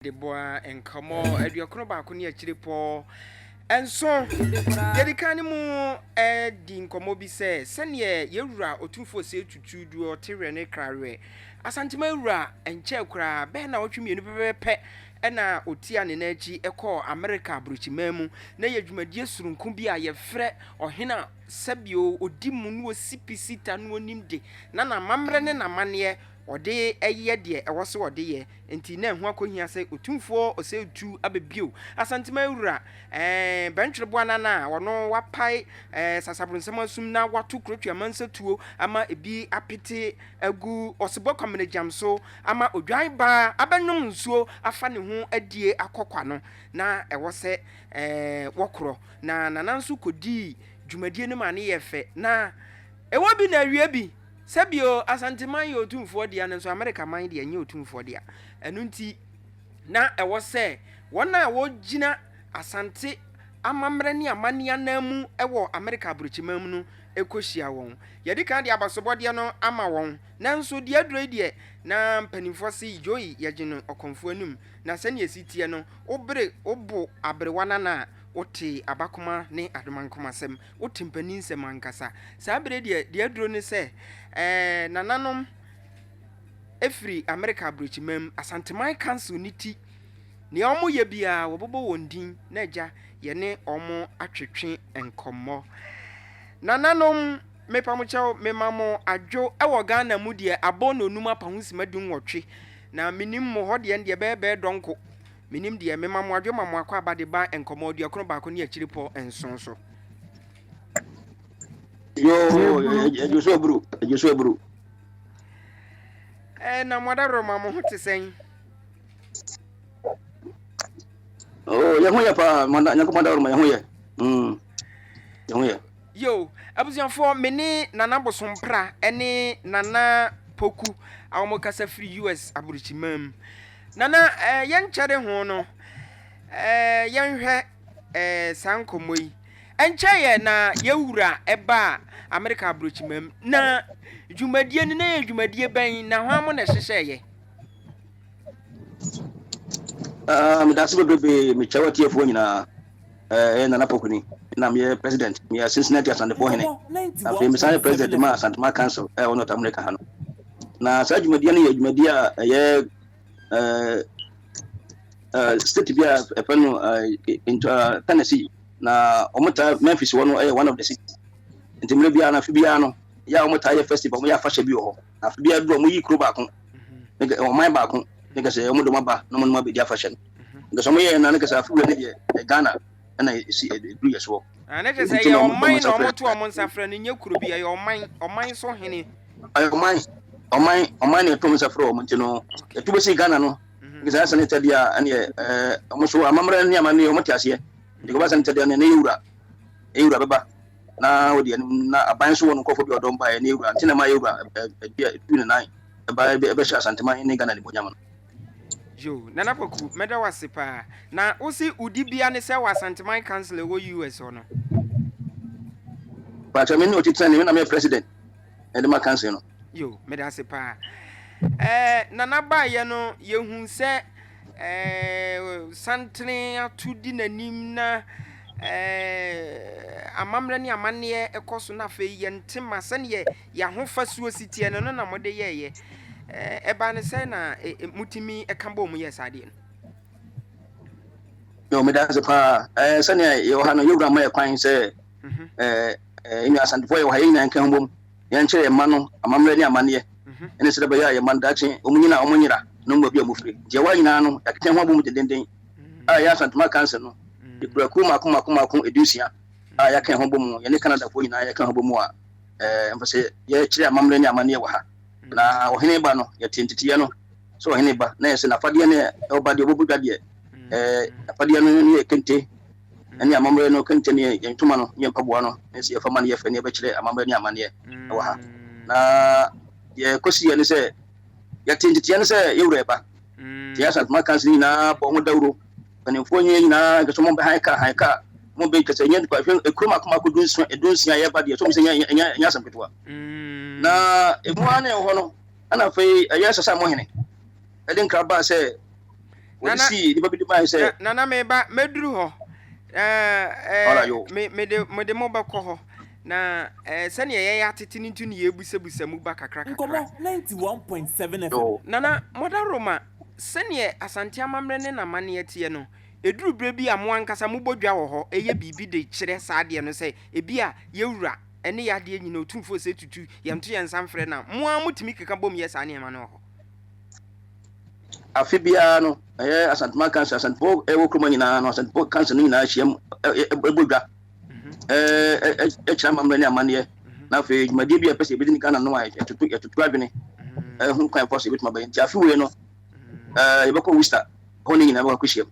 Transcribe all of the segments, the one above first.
De boa nkɔmmɔ 91 ne akyire pɔ nso. Yɛdi kan ne mu di nkɔmmɔ bi sɛ sɛdeɛ yɛn wura Otumfoɔ Osei Tutu duo ɔte werɛ ne kra werɛ Asantema wura nkyɛɛ koraa bɛyɛ nnawɔtwe mmienu pɛpɛpɛ na ɔtia ne nan akyi kɔɔ Amerika aburokyiman mu na yɛ dwumadie soronko bi a yɛfrɛ ɔhene a sɛbio ɔdi mu na ɔsi pi si ta na ɔnim de na n'amammerɛ ne n'amanneɛ ɔde yɛ deɛ ɛwɔ sɛ ɔde yɛ. Enti na ɛho akɔhia sɛ Otumfoɔ Osei Tu aba bio. Asanteman wura, ɛɛ, Bɛntwere Boanan a ɔno wapae, ɛɛ, Sasabronsam asum na wato Kurotwi amansatuo ama ebi apete agu Ɔsebɔ Kwamenagyam so ama Odwan Baa abɛnom nsuo afa ne ho adie akɔ kwa no, na ɛwɔ sɛ, ɛɛ, wɔkorɔ. Na Nana nso kɔdii dwumadie no maa no yɛɛ fɛ. Na ɛwɔ bi na awie bi. Sɛ bio, Asanteman yɛ otumfoɔ dea, nanso Amerika man deɛ ɛnyɛ otumfoɔ dea. Ɛno nti, na ɛwɔ sɛ wɔn a wɔgyina Asante amammerɛ ne amanneɛ ananmu wɔ Amerika aburokyiman mu no kɔhyia wɔn. Yɛadi kan de abasobɔdeɛ no ama wɔn, nanso deɛ aduro yi deɛ, na mpanimfoɔ se yoi yɛgye no ɔkɔmfoɔ anim, na sɛdeɛ ɛsi teɛ no, wobere wo bo aberewa nana a, wote abakoma ne adomankomasɛm. Wote mpanin nsɛm ankasa. Saa bere deɛ, deɛ aduro ne sɛ, ɛɛ nananom firi Amerika aburokyiman mu, Asanteman Council ne ti, nea wɔyɛ biara wɔbobɔ wɔn din na agya yɛne wɔn atwetwe nkɔmmɔ. Nananom, mepa mo kyɛw, mema mo adwo wɔ Ghana mu deɛ abɔ nnɔnum apa ho sima 18, na menim mo hɔ deɛ deɛ bɛyɛ bɛyɛ dɔnko. Menim deɛ, mema mo adwo ma mo akwaaba de ba nkɔmmɔ 91 ne akyiripɔ nson so. Yoo, ɛdwo so aburu, ɛdwo so aburu. Ɛɛ na mo adaworoma mo ho te sɛn? Oh, yɛn ho yɛ paa, Nyankopɔn adaworoma yɛn ho yɛ. Yɛn ho yɛ. Yo, abusuafoɔ, me ne Nana Bosompra ne Nana Poku a wɔkasa firi US aburokyiman mu. Nana, eh, yɛnkyɛre ho no, eh, yɛnhwɛ eh, saa nkɔmmɔ yi. Ɛnkyɛeɛ na yɛwura ɛbaa Amerika aburokyima mu. Na dwumadie no, na yɛ dwumadie bɛn na hwan mo na ɛhyehyɛeɛ? Uh, medase bebrebe mekyɛ watiefoɔ nyinaa ɛyɛ eh, Nana Pokuni na meyɛ president meyɛ Cincinnati Asantefoɔ hene afei mesan yɛ president ma Asantema Council ɛwɔ North America ha no na saa dwumadie no yɛ dwumadie a ɛyɛ state bi a ɛfɛ no Tennessee na wɔn taa Memphis wɔ no ɛyɛ one of the cities nti mmerɛ biara na afe biara no yɛ a wɔn taa yɛ festival wɔn yɛ afahyɛ bi wɔ hɔ na afe biara duro wɔn yi kuro baako ne kɛ ɔman baako ne kɛsɛ wɔn de wɔn aba na wɔn abɛdi afahyɛ no ne kɛsɛ wɔn yɛ na ne kɛsɛ afe wura ne deɛ Ghana ɛna esi ɛduru yɛ soɔ. Ne kyerɛ sɛ ɛyɛ ɔman na wɔn to wɔn nsa frɛ no nyɛ kuro bi ɛyɛ ɔman ɔman so hene. Ɛyɛ ɔman ɔman ɔman na ɛto wɔn nsa frɛ wɔn nti no ɛtu bɛsi Ghana no nti saa sani tɛdeɛ a ɛneɛ ɛɛ wɔn so amammerɛ ne amanneɛ wɔn te aseɛ nti kɔba sani tɛdeɛ no ne yɛwura yɛwura bɛba na wɔde anim na aban so wɔ no nkurɔfoɔ bi a ɔdɔm baeɛ ne yɛwura nti na ma yɛwura ɛbi a ɛtu ne nan ɛba ɛbɛhyɛ Asanteman ne Ghana animuonyam no. Yo, Nana Poku, mɛda wo ase paa. Na wo se wo dibea ne sɛ wɔ Asanteman Council ɛwɔ US hɔ no? Pakyɛ me ne otitenani, me na meyɛ president ɛde ma council no. Yo, meda ase paa. Ɛɛ, Nana baeɛ no, yɛhu sɛ ɛɛ santene ato di n'anim na ɛɛ amammerɛ ne amanneɛ ɛkɔ so na afei yɛnte ma sɛdeɛ yɛn ahofasuo si teɛ no, no na mode yɛeɛ. Ɛɛ ɛbaa no sɛn na motumi ka bɔɔ mu yɛɛ saa adeɛ no? Yo, meda ase paa. Ɛɛ sɛnea yɛwɔ ha no, yɛwura ma yɛ kwan sɛ ɛɛ ɛɛ nua Asantefoɔ yɛwɔ ha yɛn nyinaa nka ho bom. Yɛnkyerɛ yɛn mma no amammerɛ ne amanneɛ ɛne sɛdeɛ ɛbɛyɛ a yɛn mma no daakye wɔn nyina a wɔn nyera na wɔn baabi a wɔfiri. Nti yɛwɔ ha nyinaa no, yɛakeka ho abom dendenden a yɛn Asantuma Council no, yɛkura kuo mmaako mmaako mmaako 60 a yɛaka yɛn ho bɔ mu, yɛne Canadafoɔ nyinaa yɛka ho bɔ mu a ɛɛ mfa sɛ yɛkyerɛ amammerɛ ne amanneɛ wɔ ha. Na ɔhene ba no, yɛte nteteeɛ no sɛ ɔhene ba na yɛsɛ n'afadeɛ ne ɔba deɛ ɔbɛbɔ dwa deɛ ɛɛ afadeɛ no ne yɛ kente ɛne amammerɛ no kente ne yɛn ntoma no ne yɛn mpaboa no ne sɛ yɛfa ma no yɛ fɛ ne yɛbɛkyerɛ amammerɛ ne amanneɛ ɛwɔ ha. Na deɛ ɛkɔsi yɛ ne sɛ yɛte nteteɛ no sɛ yɛwura ɛba nti yɛ Asantuma Council nyinaa bɔ ho dawuro mpanimfoɔ nyɛ nyinaa nkɛsɛ wɔn bɛ han kaa han kaa wɔn bɛ nkɛsɛ nyɛ nipa hwɛ ekuro mako mako 16 16 yɛba deɛ so wɔn sɛ nyɛ nyɛ nyɛ asɛm ketewa na emu ara na ɛwɔ hɔ no ɛna afei ɛyɛ sasa mo hene ɛde nkra baa sɛ. Wɔde Nana, sii nnipa bi de bae na, sɛ. Nana meba, mɛduru hɔ. Ɔra Ɛɛ, yo. me, mede, mede mo bɛkɔ hɔ. Na ɛɛ, sɛdeɛ yɛyɛ atete no nti na yɛrebusabusa mu ba kakra kakra. Nkɔmmɔ 91.7 FM. Yo. Nana, Mɔdaroma, sɛdeɛ Asante amammerɛ ne n'amanneɛ teɛ no, ɛduru berɛ bi a mo ankasa mobɔ dwa wɔ hɔ yɛ biribi de kyerɛ saa adeɛ no sɛ ebia yɛn wura ne yɛn adeɛ nyina Otumfoɔ Osei Tutu, yɛnto yɛn nsa mfrɛ no a, mo ara motumi keka bom yɛ saa nneɛma no wɔ hɔ. Afe biara no, ɛyɛ Asanteman Council, Asantefo ɛwɔ kurom ha nyinaa no, Asantefo Council no nyinaa hyiam ɛbɔ dwa ɛkyerɛ amammerɛ ne amanneɛ, na afei dwumadie bi a ɛpɛ sɛ yɛbɛdi ne Ghana no a yɛtoto yɛtoto adwene ɛho kwan fa so yɛbɛtumi abɛyɛ. Nti afe wei no yɛbɛkɔ Worcester, hɔ ne nyinaa bɛkɔ akɔhyiam.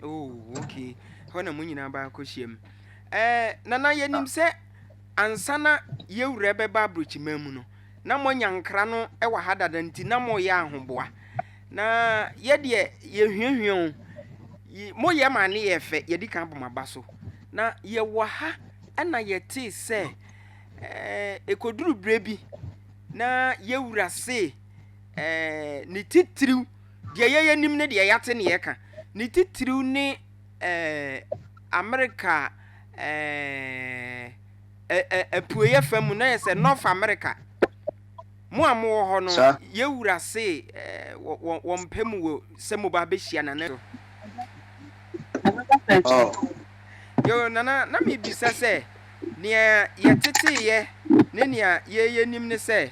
Oh, okay. Hɔ na mo nyinaa ba akɔhyiam. Ɛɛ, Nana, yɛnim sɛ ansa na yɛwura bɛba aburokyiman mu no, na moanya nkra no wɔ ha dada nti na moreyɛ ahoboa. Na yɛ deɛ yɛhwiahwia o, moyɛ ma ne yɛ fɛ, yɛdi kan bɔ mo aba so. Na yɛwɔ ha na yɛtee sɛ ɛɛ ɛkɔduru berɛ bi na yɛwura se ɛɛ ne titiriw, deɛ yɛyɛ nim ne deɛ yɛate ne yɛka, ne titiriw ne ɛɛ Amerika ɛɛ apueeɛ fam mu na yɛ sɛ North America. Mo a mowɔ hɔ no, yɛ wura se wɔn pɛ mu wɔ sɛ mo ba bɛhyia Nana. Yo, Nana, na mebisa sɛ, nea yɛteteeɛ ne nea yɛyɛ nim ne sɛ,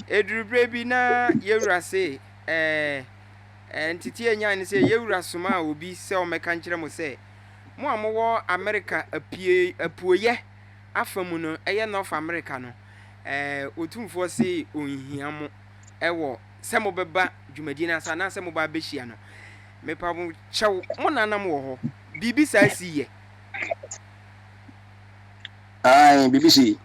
ɛduru berɛ bi na yɛ wura se, ɛɛ, nteteɛ nyae ne sɛ yɛ wura somaa obi sɛ ɔmmɛka nkyerɛ mo sɛ, Mo a mowɔ Amerika apue, apueɛ afa mu no, ɛyɛ North America no, ɛɛ, Otumfoɔ se ɔnhia mo wɔ sɛ mobɛba dwumadie no ase anaasɛ moba abɛhyia no. Mepa mo kyɛw, mo nanam wɔ hɔ? Biribi saa sii yɛ? Ae, biribi sii.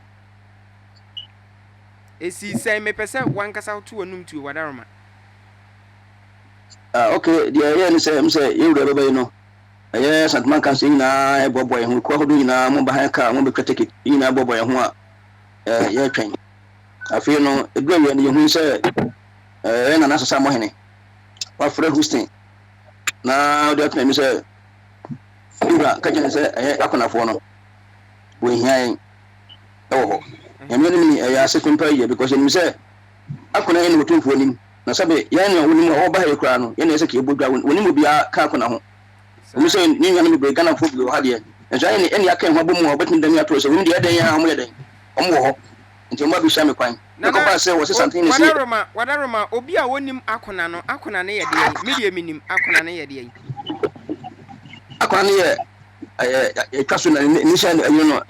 Ɛsii sɛn? Mepɛ sɛ w'ankasa woto w'anum tuo, Wadaroma. Ah, ok, deɛ ɛyɛɛ ne sɛ, m sɛ yɛn wura bɛba yi no, Ɛyɛ Santeman Council yɛn nyinaa yɛboaboa yɛn ho, kuo ahodoɔ nyinaa mo ba ha kaa mo bɛtwa ticket, yɛn nyinaa boaboa yɛn ho a yɛretwɛn. Afei no, ɛduru awia no yɛhui sɛ ɛyɛ Nana Asasa Amohene wafrɛ Houston na ɔde ato n'anim sɛ wura ka kyerɛ no sɛ ɛyɛ akonafoɔ no wɔhia yɛn ɛwɔ hɔ. Nyame anim ni ɛyɛ ase fem paa yie because yɛnim sɛ akona yɛn ne wɔtumfoɔ nim na sɛbe yɛn na wɔnim a wɔba ha yi koraa no yɛn na ɛsɛ ka yɛbɔ dwa wɔnim obiara ka akona ho. Wɔn sɛ ne nuanom bebree Ghanafoɔ bebree wɔ ha deɛ, nanso ayɛ ne ɛne aka ɛho abɔ mu a wɔbɛtumi dane atorɔ sɛ wɔn deɛ ɛdɛn ara wɔn yɛ dɛn, wɔn wɔ hɔ, nti wɔn abɛhyia me kwan. Nana, Ɛkɔbaa sɛ wɔse Santene na ɛsi. Wadaroma, Wadaroma, obi a ɔnnim Akona no, Akona no yɛ deɛn? Me deɛ menim, Akona no yɛ deɛn? Akona no yɛ ɛyɛ yɛtwa so na ne nhyɛ ɛyi no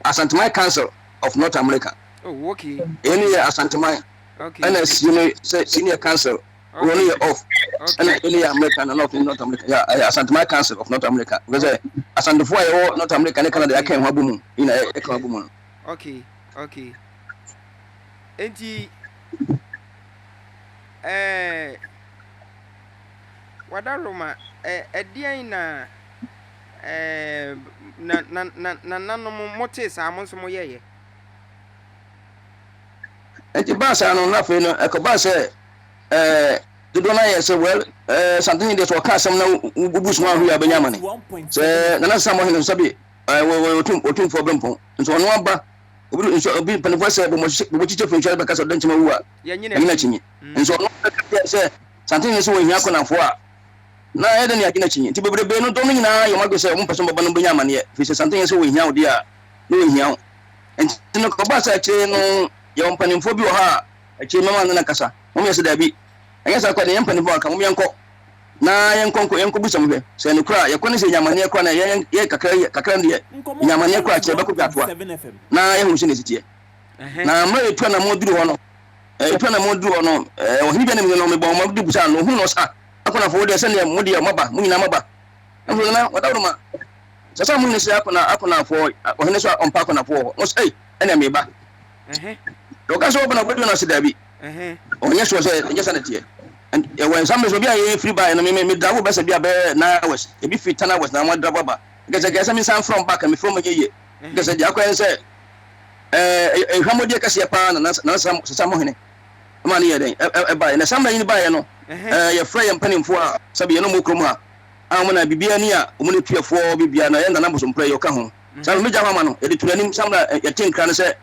Asanteman Council of North America. Oh, okay. Ɛyi no yɛ Asanteman. Okay. Ɛna sie no sɛ senior council. Wɔn no yɛ off. Ɛna ɛno yɛ America na North North America. Yɛ ɛyɛ Asanteman Council of North America. Bɛ sɛ Asantefoɔ a yɛwɔ North America ne Canada yɛaka yɛn ho abɔ mu. Nyina yɛka ho abɔ mu no. Okay, okay. Enti ɛɛ Wadaroma ɛ ɛdeɛn na ɛɛ na na na nananom motee saa mo nso moyɛeɛ? Enti baa saa no na afei no ɛkɔbaa sɛ ɛɛ dodoɔ no ayɛ sɛ well ɛɛ Santehene deɛ sɛ ɔka asɛm na wobu so ahwe a bɛnya amane sɛ Nana Samohene nso sɛbe ɛɛ wɔyɛ otum otumfoɔ berempɔn nso ɔno aba obi nso obi mpanimfoɔ sɛ bɔbɔ kyikyɛ firi nsuo bɛka sɛ ɔde nkyɛn awu a ɛnyina kyinyi nso ɔno bɛka kyerɛ sɛ Santehene sɛ wɔhia akɔnafoɔ a na ɛyɛ dɛ ne agyina kyinyi nti bebrebe no dɔm no nyinaa yɛ wɔn adwene sɛ wɔn mpɛ sɛ wɔbɛba no bɛnya amaneɛ firi sɛ Santehene sɛ wɔhia wo deɛ a na wɔhia wo nti no kɔba sɛ akyire no yɛwɔ mpanimfoɔ bi wɔ ha a akyire mɛma ne nakasa wɔn yɛ sɛ daabi ɛnyɛ saa kɔ deɛ yɛn mpanimfoɔ aka wɔn yɛnkɔ na yɛnkɔ nkɔ yɛnkɔ bisa mo hwɛ sɛ no kora yɛkɔ ne sɛ nyamaneɛ kora na yɛ yɛ kakra kakra no deɛ nyamaneɛ kora kyerɛ bɛkɔ dwatoa na yɛhu sɛ ne siteɛ na mmerɛ yɛtu anamɔ duru hɔ no yɛtu anamɔ duru hɔ no ɔhene bi anim no mebɔ wɔn de busa no ohun no ɔsa akɔnafoɔ deɛ sɛdeɛ mo deɛ moaba mo nyinaa moaba ɛfo na wɔdaworo ma sɛ sɛ mo nyina sɛ akɔna akɔnafoɔ ɔhene so ɔmpa akɔnafoɔ wɔ hɔ na ɔsɛ ei ɛna meba na ɔka sɛ ɔba na ɔbɛduru no ase daabi ɔnyɛ soɔ sɛ ɛnyɛ sa ne teɛ ɛwɔ nsam sɛ obi a yɛn firi baeɛ no me me drive bɛsɛ bi a bɛyɛ 9 hours, ebi firi 10 hours na wɔn drive aba nkɛsɛ kɛsɛ me nsan from back me from nyɛ yie nkɛsɛ deɛ akɔyɛ sɛ ɛɛ ehwamɔdeɛ kɛseɛ paa na na sɛ sɛ mo hene ɛma ne yɛ dɛn ɛbaeɛ na samina yi baeɛ no. Ɛɛ, yɛfrɛ yɛn mpanimfoɔ a sɛbe yɛne wɔn wɔ kurom ha a wɔn na biribiara ni a wɔn ne tuafoɔ biribiara na yɛn Nana Bosomprɛ yi ɔka ho. Saa no, megya hɔ ama no, yɛde to n'anim saa mmerɛ a yɛte nkra no sɛ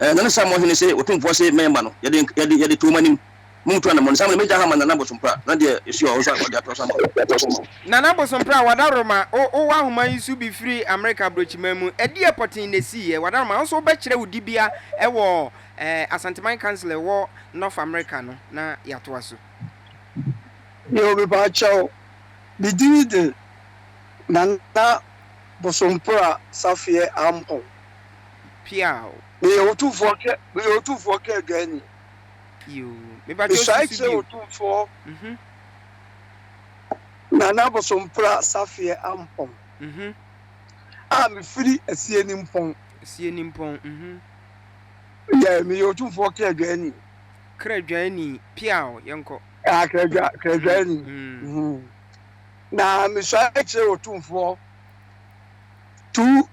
ɛɛ, Nana Samoa hene se Otumfoɔ se mɛmma no, yɛde yɛde yɛde to wɔn anim. Momtu anammɔn. Saa mmerɛ megya hɔ ama Nana Bosompra na deɛ ɛsi hɔ nso a ɔde atoa so ama wo. Nana Bosompra, Wadaroma, wo wowɔ ahoma yi so bi firi Amerika aburokyiman mu. Ɛdeɛ pɔtee na ɛsiiɛ? Wadaroma, wo nso wobɛkyerɛ wo dibea wɔ eh, Asanteman Council ɛwɔ North America no na yɛatoa so. Yoo mepaakyɛw, me din de Nana Bosompra Safeɛ Ampong. Piaw. Meyɛ Otumfoɔ Kɛ, meyɛ Otumfoɔ Kɛɛdwani. Yoo, mepaakyɛw Mesuae susu kyerɛɛ bio. Otumfoɔ Mhm. Nana Bosompra Safeɛ Ampong Mhm. a mefiri Asienimpɔn. Asienimpɔn, mhm. Yɛ, meyɛ Otumfoɔ Kradwani. Kradwani, piaw, yɛnkɔ. Ah, Kradwa, Kradwani. Mm. Mhm. Na mesuae kyerɛɛ Otumfoɔ two,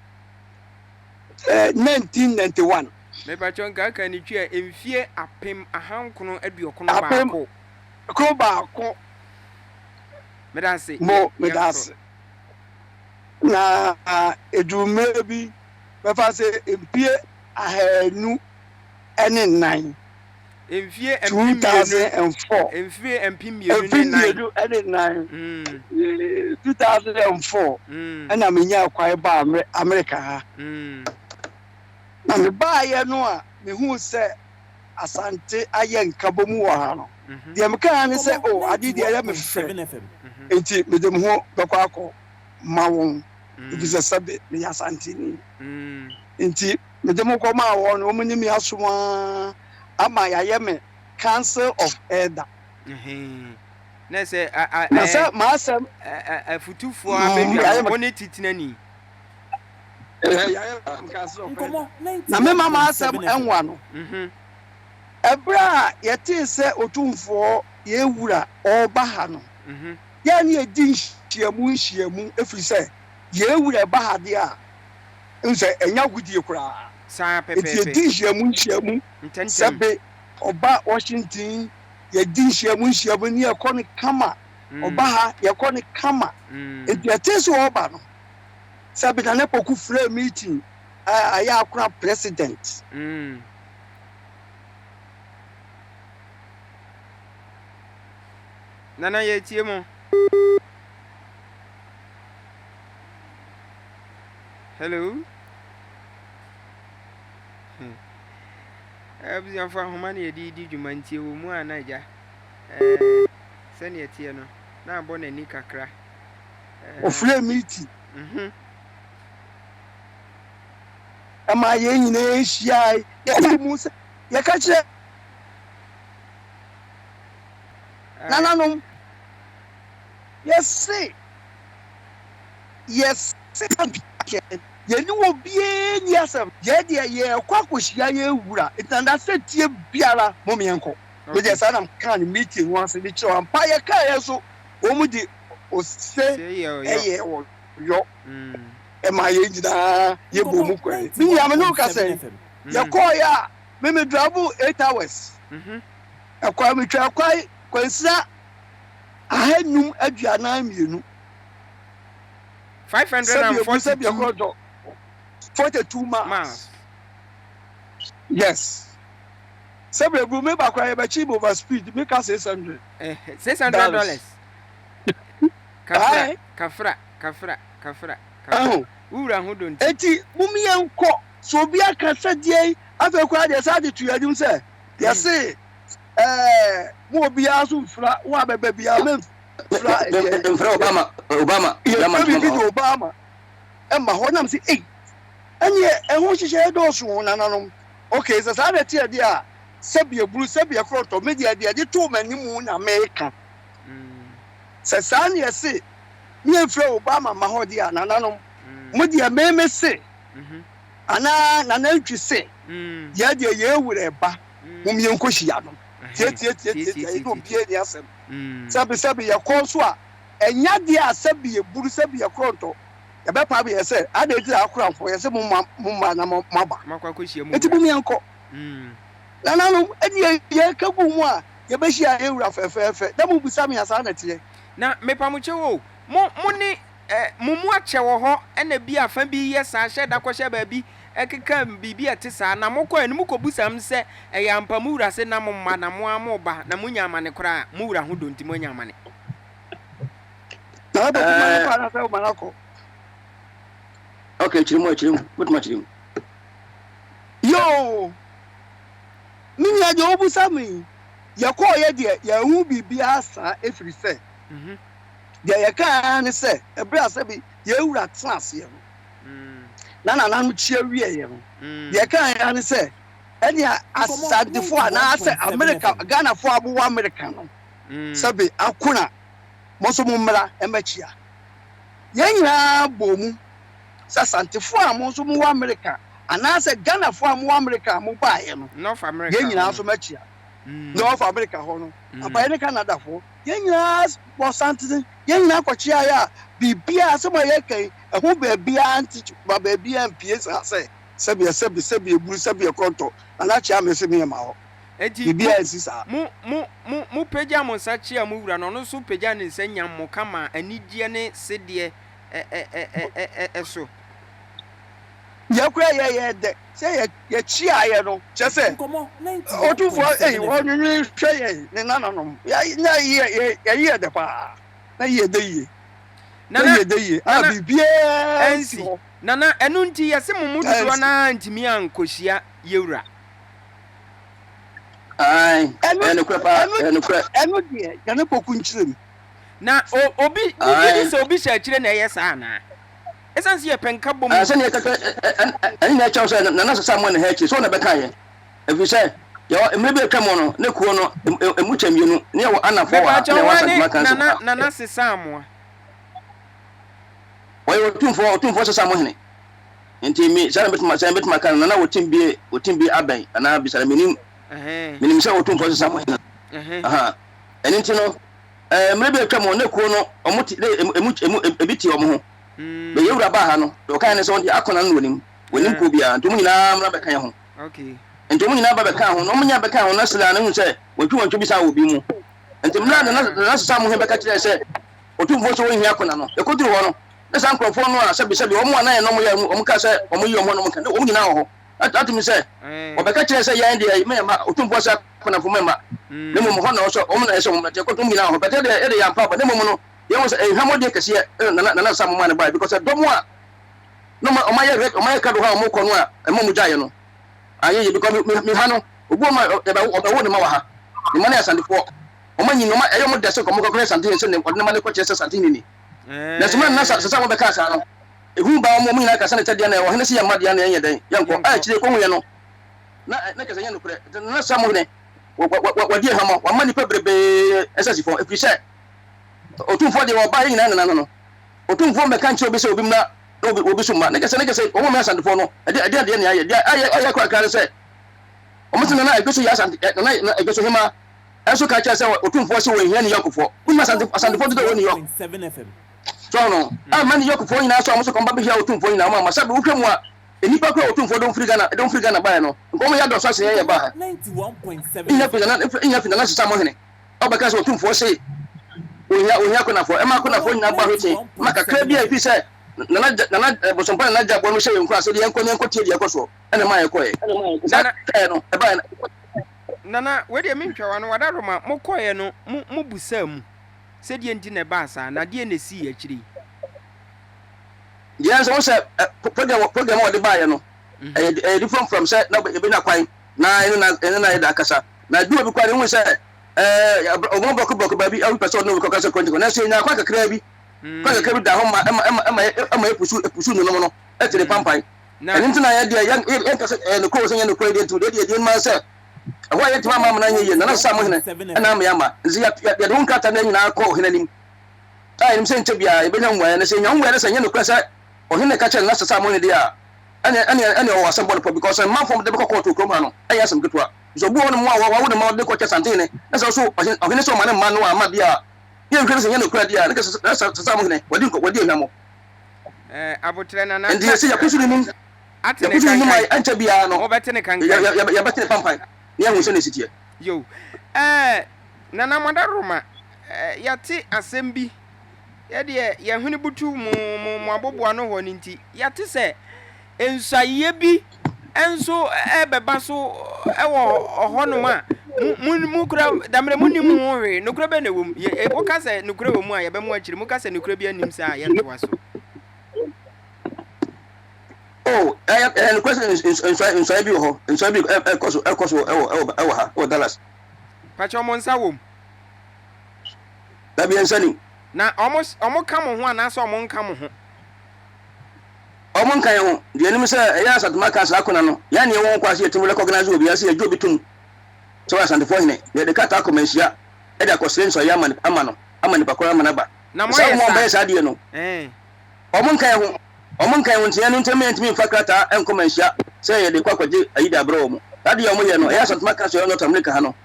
eh, 1991. Mepakyɛw nka aka ne twi a, mfie 1991. Apem kron baako. Meda ase. Mo, meda ase. Na eduru mmerɛ bi, mɛfa sɛ mpie 204. Mfie 2004. Mfie 2004. 2004. 2004. Ɛna menyaa kwan baa Amerika ha. Na mebaeɛ no a, mehuu sɛ Asante ayɛ nkabom wɔ ha no, deɛ mekaa ne sɛ, o, adeɛ deɛ ɛyɛ me fɛ, enti mede me ho bɛkɔ akɔ ma wɔn, ɛfiri sɛ sɛbe meyɛ Asanteni. Nti mede mo kɔmaa wɔn no, wɔn ne me asom ara ama yɛayɛ me Council of Elder. Na sɛ Na sɛ m'asɛm afutufoɔ abɛdwa no, wo ne titenani. Na mema m'asɛm nwa no. Ɛberɛ a yɛtee sɛ Otumfoɔ yɛn Wura ɔreba ha no, yɛn ne yɛdi nhyiamu nhyiamu, ɛfiri sɛ yɛn Wura reba ha deɛ a, wohu sɛ ɛnyɛ agodie koraa. Enti yɛdi nhyiamu nhyiamu, sɛbe ɔba Washington, yɛdi nhyiamu nhyiamu ne yɛkɔ no kama, ɔba ha, yɛkɔ no kama. Enti yɛtee sɛ ɔreba no, Sɛ bi Nana Poku frɛɛ meeting a ayɛ akora president. Nana yɛtie mo. Hello. Hmm. Abusuafo ahoma na yɛde di dwuma nti ɛwɔ mu a na agya eh, sɛnea ɛteɛ no na abɔ n'ani kakra. Ɔfrɛɛ meeting ma yɛn nyinaa hyiae. Yɛdii mu sɛ yɛka kyerɛ nananom, yɛse, yɛse yɛne obiara nni asɛm. Yɛn deɛ yɛrekɔ akɔhyia yɛn wura, nti na n'asɛtie biara mom yɛnkɔ. Me deɛ saa na mekaa no meeting no ase de kyerɛ wɔn. Ampa yɛkaeɛ nso, wɔn de ose yɛɛ ɔyɔ ma yɛn nyinaa yɛbɔɔ mu kɔe. Me nua me ne wo kasa yi, yɛkɔeɛ a, me me drive 8 hours. Ɛkwan metwaa kwan kwansira 542. Sɛbi ebu sɛbi ɛkorɔ dɔ 42 miles. Yes. Sɛbi ebu me ba koraa yɛbɛkye me over speed me ka 600. 600 dollars. Kafra, kafra, kafra, kafra, kafra. Wo wura ho dɔ nti. Enti mom yɛnkɔ. Sɛ obi aka sɛ deɛn, afei koraa deɛ saa de to yɛn anim sɛ, yɛse ɛɛ mo obiara nso mfira, wo a bɛba biara mɛmfira ɛdeɛn. Mfira Obama, Obama. Yɛfrɛ biribi de Obama ɛma hɔ, nam sɛ ei, ɛneɛ ɛho nhyehyɛeɛ dɔɔso o nananom. Okay, sɛ saa na ɛteɛ deɛ a, sɛbi aburu, sɛbi ɛkorɔtɔ, me deɛ deɛ ɛde too m'anim na meka. Sɛ saa ne yɛse ne yɛmfrɛ Obama mma hɔ deɛ a, nananom, mo deɛ me me se, anaa Nana Ntwi se, yɛn deɛ yɛn wura ɛba, mom yɛnkɔhyia no. Tiatiatiatiatia, yɛne obiara nni asɛm. Sɛbe sɛbe yɛkɔ nso a, ɛnyɛ adeɛ a sɛbe yɛburu, sɛbe yɛkorɔntɔ, yɛbɛpam yɛn sɛ, adɛn nti na akoramfoɔ yɛse momma momma na moaba. Enti mom yɛnkɔ. Nananom, ɛdeɛ yɛka gu mu a, Yɛbɛhyia yɛn wura fɛfɛɛfɛ. Na mobisa me a, saa na ɛteɛ. Na mepamokyɛw o, mo, mo ne, eh, mo mu akyɛ wɔ hɔ, ɛna bi a fa bi yɛ saa, hyɛ da kɔhyɛ baabi, ɛkeka biribi a ɛte saa, na mokɔɛ no, mokɔbusa m sɛ, ɛyɛ ampa mo wura se na mo mma, na mo ara moba, na monya amane koraa a, mo wura ho dɔ nti moanya amane. Na wobɛku ma no kɔ anaasɛ woma no akɔ? Ok, kyerɛ mu, kyerɛ mu, wobɛtumi akyerɛ mu. Yoo, me nua deɛ wobisa me yi, yɛkɔɔyɛ deɛ yɛanhu biribiara saa ɛfiri sɛ, deɛ yɛkaa ara ne sɛ, ɛberɛ a sɛbi yɛn wura tena aseɛ no, na nananom kyia wieeɛ no, deɛ yɛkaa ara ne sɛ, ɛnea Asantefoɔ anaasɛ Amerika, Ghanafoɔ a mowɔ Amerika no, sɛbi akona, mo nso mommra mmɛkyia. Yɛn nyinaa bɔɔ mu sɛ Asantefoɔ a mo nso mowɔ Amerika anaasɛ Ghanafoɔ a mowɔ Amerika a mobaeɛ no, North America yɛn hɔ nyinaa no. nso mɛkyia. North America hɔ no, ampa yɛne Canadafoɔ, yɛn nyinaa bɔ santene, yɛn nyinaa kɔkyeaeɛ a biribiara, asɛm a yɛreka yi, ɛho baabiara nte ba baabiara mpue saa sɛ sɛbeɛ sɛbe, sɛbeɛ buru, sɛbeɛ kɔntɔ, Nana kyea me se meɛma hɔ. Enti mo, Biribiara ansi saa. mo, mo, mo, mopagyaa mo nsa kyeaa mo wura no, ɔno nso pagyaa ne nsa nyam mo ka maa anigyeɛ ne sedeɛ ɛ, ɛ, ɛ, ɛ, ɛ, ɛ, ɛ so. Yɛ koraa yɛ yɛ dɛ sɛ yɛ yɛkyiaeɛ no, kyerɛ sɛ Otumfoɔ ei, ɔnwenwen hwɛ yɛn ne nananom, yɛ, na yɛ, yɛ, yɛyɛ dɛ paa, na yɛ dɛ yie, na Nana, yɛ dɛ yie, a Nana, biribiara nsi ansi. hɔ, Nana, ɛno nti yɛse mo mu dodoɔ ansi. no ara antumi ankɔhyia yɛwura. Ae, Ɛno, ɛyɛ nokorɛ paa, ɛno, ɛyɛ nokorɛ. ɛno deɛ, Nyame Poku nkyerɛ mu. Na o, obi, wogye di Ae. sɛ obi hyɛ akyire na ɛyɛ saa anaa? Ɛsiane sɛ yɛpɛ nkabom Ae, nti. sɛdeɛ ɛka sɛ, ɛ, ɛ, ɛ, ɛne na ɛkyɛw sɛ Nana Sasa Amoah na ɛha akyire, sɛ ɔna bɛkaeɛ. Ɛfiri sɛ, yɛwɔ, mmerɛ bi a atwa mu no, ne kuo no, em, em, emu kyɛ mmienu, ne yɛwɔ Anafoɔ wɔ ha, Mepakyɛw, ɛna yɛwɔ hwan ne Asantuma Council wɔ Nana, ha. Nana Sesa Amoah? Ɔyɛ Otumfoɔ, Otumfoɔ Sasa Amoah hene. Nti me saa na mɛtumi sɛ mɛtumi aka no nana wɔtim bie wɔtim bie abɛn anaa bisa no menim menim sɛ wɔtumfoɔ sesa mo hena aha ɛno nti no ɛɛ mmerɛ bi atwa mu ne kuo no wɔn ti ne emu emu ebi te wɔn ho bɛyɛ mm. wura baa ha no deɛ ɔkan ne sɛ wɔn deɛ akɔna no na wɔnim wɔnim kuo biara nti wɔn nyinaa mmra bɛka yɛn ho nti wɔn nyinaa ba bɛka ho na wɔn nyinaa bɛka ho na sila no hu sɛ wɔntwi wɔntwi bi saa wɔ bi mu nti mmerɛ nana nana sesa mo he bɛka kyerɛ sɛ otumfoɔ sɛ wɔnhia akɔna no ɛkɔduru hɔ no Ne saa nkurɔfoɔ no a sɛbesɛbe wɔn a na yɛne wɔn yɛ no, wɔkaa sɛ wɔyi wɔn ho no, wɔka, ne wɔn nyinaa wɔ hɔ. Atumi sɛ, wɔbɛka kyerɛɛ sɛ, Yɛn deɛ, me mma, Otumfoɔ sɛ akonafo me mma, na mmom hɔ na ɔsɛ wɔn na ɛsɛ wɔn mmra, nti ɛkɔto wɔn nyinaa wɔ hɔ. But yɛdeɛ, yɛdeɛ yɛampa aba, na mmom no, yɛhu sɛ ɛyɛ hwammɔdie kɛseɛ na na na Sam maa no baeɛ, because ɛdɔm a na wɔn wɔn ayɛ wɔn ayɛ krado hɔ a wɔkɔ no a ɛma wɔn gyaeɛ no, anyɛ yie, because me me ha no, obi wɔ hɔ a yɛbɛwo ɔbɛwo ne mma wɔ ha, ne mma no yɛ Asantefoɔ, wɔn anyin no, wɔn ɛyɛ wɔn dɛ sɛ nka wɔkɔ kɔhwɛ Asantehene sɛ ne ɔde ne mma no kɔkyerɛ sɛ Asantehene ni. Na sɛ na sɛ sɛ wɔbɛkaa saa no, ehu baa wɔn, wɔn nyinaa kaa sɛ ne tɛdeɛ na ɔhene se yɛmma deɛ na yɛnyɛ dɛn, yɛnkɔ. A akyire kɔhuiɛ no, na na kyerɛ sɛ ɛnyɛ nokorɛ. Nti na Sam hene, wadi ahwammɔ, wama nnipa berebee nsa si fam, ɛfiri sɛ Otumfoɔ deɛ ɔba yɛn nyinaa nana no no. Otumfoɔ mmɛka nkyerɛ obi sɛ obi mmra na obi obi so mma. Ne kyerɛ sɛ ne kyerɛ sɛ wɔn mmɛ Asantefoɔ no, ɛdeɛ ɛdeɛ deɛ ne ayɛ. Deɛ ayɛ ayɛ korakora ne sɛ wɔn se nana Adwo so yɛ Asante nana Adwo so hemaa. Nso ka kyerɛ sɛ Otumfoɔ se wɔnhia New Yorkfoɔ. Wonim Asante, Asantefoɔ dodoɔ a ɛwɔ New York? So ahu no? Amma New Yorkfoɔ nyinaa so a wɔn so kɔm ba bɛhia Otumfoɔ nyinaa, wɔn amma. Sɛbe wohwɛ mu a, nnipa koraa a Otumfoɔ de wɔn firi Ghana, de wɔn firi Ghana baeɛ no, nka wɔn yɛ adɔɔso asen yɛn yɛbaa ha. Nnya fi Nana, nnya fi Nana Sesa Amohene a ɔbɛka sɛ Otumfoɔ se wɔhia, wɔhia Akonafoɔ. Ɛma Akonafoɔ nyinaa bɔ ahwete ma kakra bi a ɛfiri sɛ Nana, Nana Bosompɔ Nana Gyaboa no hyɛ yɛn nkuran sɛ yɛnkɔ na yɛnkɔtie deɛ ɛkɔ soɔ, ɛna ɛmaa yɛkɔeɛ. Saa kaeɛ no, ɛbaeɛ no. Nana, wei deɛ mentwa w'ano, Wadaroma, mokɔeɛ no, mo, mobusaa mu sɛ deɛ nti na ɛbaa saa, na deɛn na ɛsii akyire yi? Deɛ nso wo sɛ program program a wɔde baeɛ no ɛyɛ ɛyɛ different from sɛ na yɛbɛnya kwan na ɛne na ɛne na yɛda akasa na du obi kwan ehu sɛ ɛɛ wɔn brɔko brɔko baabi ɛbi pɛ sɛ ɔne obi kɔka sɛ kɔnti kɔ nanso yɛnya kwan kakraa bi kwan kakraa bi da hɔ ma ɛma ɛma ɛma ɛma epusu epusu nnonom no ɛtene pampan. Na. Ɛno nti na yɛn deɛ, yɛn, yɛnka sɛ ɛyɛ nokorɛ o, sɛ ɛnyɛ nokorɛ deɛ nti, deɛ deɛ yɛnim ara sɛ, ɛhɔ a yɛntumi amma amena anyɛ yie no, na sɛ mo hene na ama yɛama. Nti yɛ, yɛ, yɛde ho nkrataa no nyinaa kɔɔ ɔhene anim, a yɛnim sɛ nkyɛ biara yɛbɛnya mmuaeɛ. Na sɛ yɛnya ho mmuaeɛ na sɛ ɛnyɛ nokorɛ sɛ ɔhene na ɛka kyerɛɛ no na sɛ sɛ mo hene deɛ a, ɛneɛ, ɛneɛ, ɛneɛ ɔwɔ asɛm bɔ no pɔ, because mma fam de bɛkɔ kɔɔto wɔ kurom ha no, ɛnyɛ asɛm ketewa. Nso obi wɔ hɔnom a wawo ne mma ɔde kɔkyɛ Santehene, na sɛ ɔso ɔhene, ɔhene sɛ ɔma ne mma no amma deɛ a, yɛnhwɛ no sɛ ɛnyɛ nokorɛ deɛ a, na sɛ, na sɛ, sɛ mo hene, wadi nkɔ, wadi ahwammɔ. Eh, abotrɛ nana. Nti yɛsɛ yɛkoso ne nim. Ate ne Yɛkoso ne nim a kankan. ɛnkyɛ biara no. Mobɛte ne kankan. Yɛbɛte ne pampan na yɛahu sɛnea ɛsi teɛ. Yo. Eh, Nana Mɔdaroma, yɛate asɛm bi, yɛdeɛ yɛn hwene butu mo mo mo aboboano hɔ no nti, yɛate sɛ nsuaeɛ bi nso ɛrebɛba so wɔ hɔnom a mo mo mo kura damerɛ mo nim ho hwee. Nokorɛ bɛn na ɛwɔ mu? Yɛ woka sɛ nokorɛ wɔ mu a yɛbɛmo akyire, moka sɛ nokorɛ bi anim saa a yɛntoa so. Oh, ɛyɛ ɛyɛ nokorɛ sɛ nsuaeɛ nsuaeɛ bi wɔ hɔ, nsuaeɛ bi ɛkɔ so ɛkɔ so ɛwɔ ɛwɔ ɛwɔ ha ɛwɔ Dallas. Pakyɛ wɔn nsa wɔ mu? Dabi yɛn nsa nim. Na wɔn wɔn ka mo ho anaasɛ wɔn nka mo ho? Wɔn nka yɛn ho. Deɛ yɛnim sɛ ɛyɛ Asantuma ka saa akona no, yɛn ne yɛwɔ ho kwan sɛ yɛtumi recognize obi anaasɛ yɛgye obi tom sɛ ɔyɛ Asantefoɔ hene na yɛde krataa akɔ Manhyia de akɔsrɛ nsuaeɛ ama ama no ama nipa korɔ ama no aba. Na Na saa moayɛ wɔn a saa? wɔbɛyɛ saa adeɛ no, Ɛɛ. wɔn nka yɛn ho. Wɔn nka yɛn ho nti ɛno nti na yɛntumi mfa krataa nkɔ Manhyia sɛ yɛde kɔ akɔgye ayi de abrɛ wɔn. Saa adeɛ a wɔyɛ no, ɛyɛ Asantuma ka so ɛwɔ North America ha no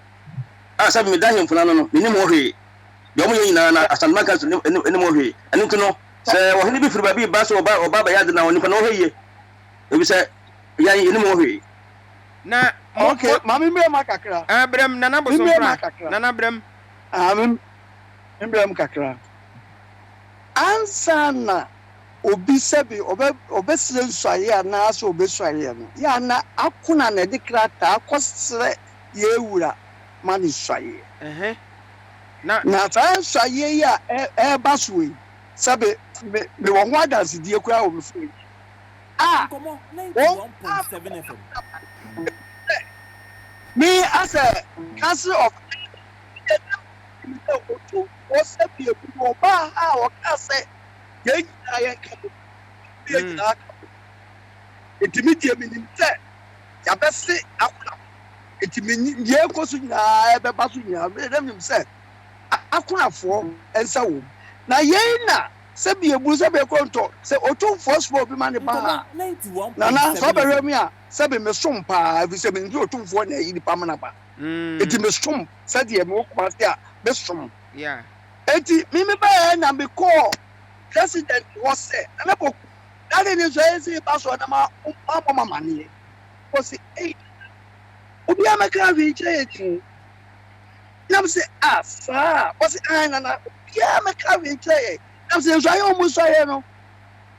a sɛbe meda ahemfo no ano no, mennim ho hwee. Deɛ wɔyɛ nyinaa no Asantuma ka so nnim ho hwee. Ɛno nti no, Sɛ ɔhene bi firi baabi reba sɛ ɔba ɔba abɛyɛ ade na onipa no ɔhwɛ yie, efisɛ yɛn yɛnnim ho hwee. Na mo Okay, mo. ma me mmerɛ mu kakra. Ah, brɛm, Nana Me mmerɛ mu Bosompra, kakra. Nana brɛm. Ah, me me mmerɛ mu kakra. Ansa na obi sɛbe ɔbɛ ɔbɛsrɛ nsuaeɛ anaasɛ ɔbɛsuaeɛ no, yɛ a na akona na ɛde krataa kɔsrɛ yɛn wura ma no nsuaeɛ. Ɛhɛn. Na. Na saa nsuaeɛ yi a ɛ ɛreba soɔ yi, Sɛbe me mewɔ ho adansedie koraa wɔ me phone yi a Nkɔmmɔ wɔn 91.7 FM. sɛ me asɛ council of elders na menim sɛ otumfoɔ sɛbe ebu no ɔbaa ha a ɔkaa sɛ yɛn nyinaa yɛnka bom yɛn nyinaa ka bom nti me deɛ menim sɛ yɛabɛse akona nti me deɛ ɛkɔ so nyinaa ɛbɛba so nyinaa me na menim sɛ Akunafoɔ nsa wɔ mu. Na yei na sɛbi ebunu sɛbi ɛkɔntɔ sɛ Otumfoɔ soma obi ma ne ba ha a, Nana sɛ ɔbɛhwɛ me a sɛbi mesom paa ɛfiri sɛ menim sɛ Otumfoɔ na ayi nipa ma no aba. Enti mesom sɛdeɛ mewɔ Kumasi a mesom. Enti me mebaeɛ na mekɔɔ President hɔ sɛ Nana Poku, daddy ne nso ɛyɛ sɛ yɛba soɔ na mammɔ mo amaneɛ. Ɔse ei Nana, obiara mmɛka hwee nkyerɛ yɛn o. Na mese, Ah, saa? Ɔse, Aane, Nana, obiara mmɛka hwee nkyerɛ yɛn. Na mese, Nsuayɛ a wɔn suaeɛ no,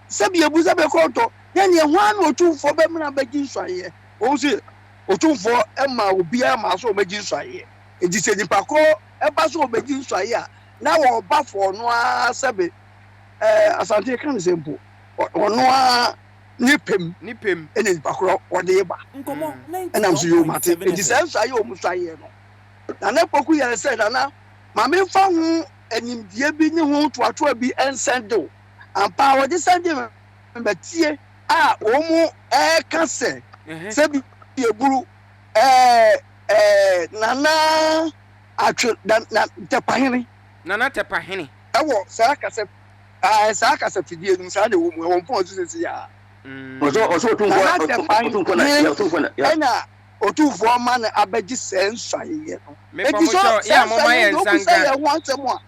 sɛbi ebu sɛbi ɛkɔntɔ, na ɛneɛ hwan na Otumfoɔ bɛmena abɛgye nsuaeɛ? Wɔn se, Otumfoɔ mmaa obiara mmaa sɛ ɔmmɛgye nsuaeɛ. Enti sɛ nipa korɔ ba sɛ ɔbɛgye nsuaeɛ a, na ɔba for ɔno ara sɛbi, ɛɛ, Asante yɛka no sɛ mpo, ɔno ara ne pɛ mu Ne pɛ mu. ɛna nipa korɔ ɔde reba. Nkɔmmɔ Ɛna mese, Yoo, mate. 91.7 Enti saa FM. nsuaeɛ a wɔn suaeɛ no, Nana Poku yɛɛ sɛ, Nana, ma memfa ho animdeɛ bi ne ho ntoatoa bi nsɛnde wo. Ampa ara wɔde sɛndee me, matie a wɔn reka sɛ, sɛ bi eburu ɛɛ ɛɛ Nana Atwe na na Tɛpahene. Nana Tɛpahene. Ɛwɔ saa kasa ɛɛ saa kasa fidie no mu, saa na ɛwɔ mu, ɛwɔ mpɔn so sɛsi a. Ɔsɛ ɔsɛ otumfoɔ Nana otumfoɔ na Tɛpahene ya otumfoɔ na ya. ɛna Otumfoɔ ma no abɛgye saa nsuaeɛ no. Mepa Enti mo so kyɛw, yɛ saa a momma nsuaeɛ yɛn deɛ nsa wobisa nka. yɛn ho asɛm a,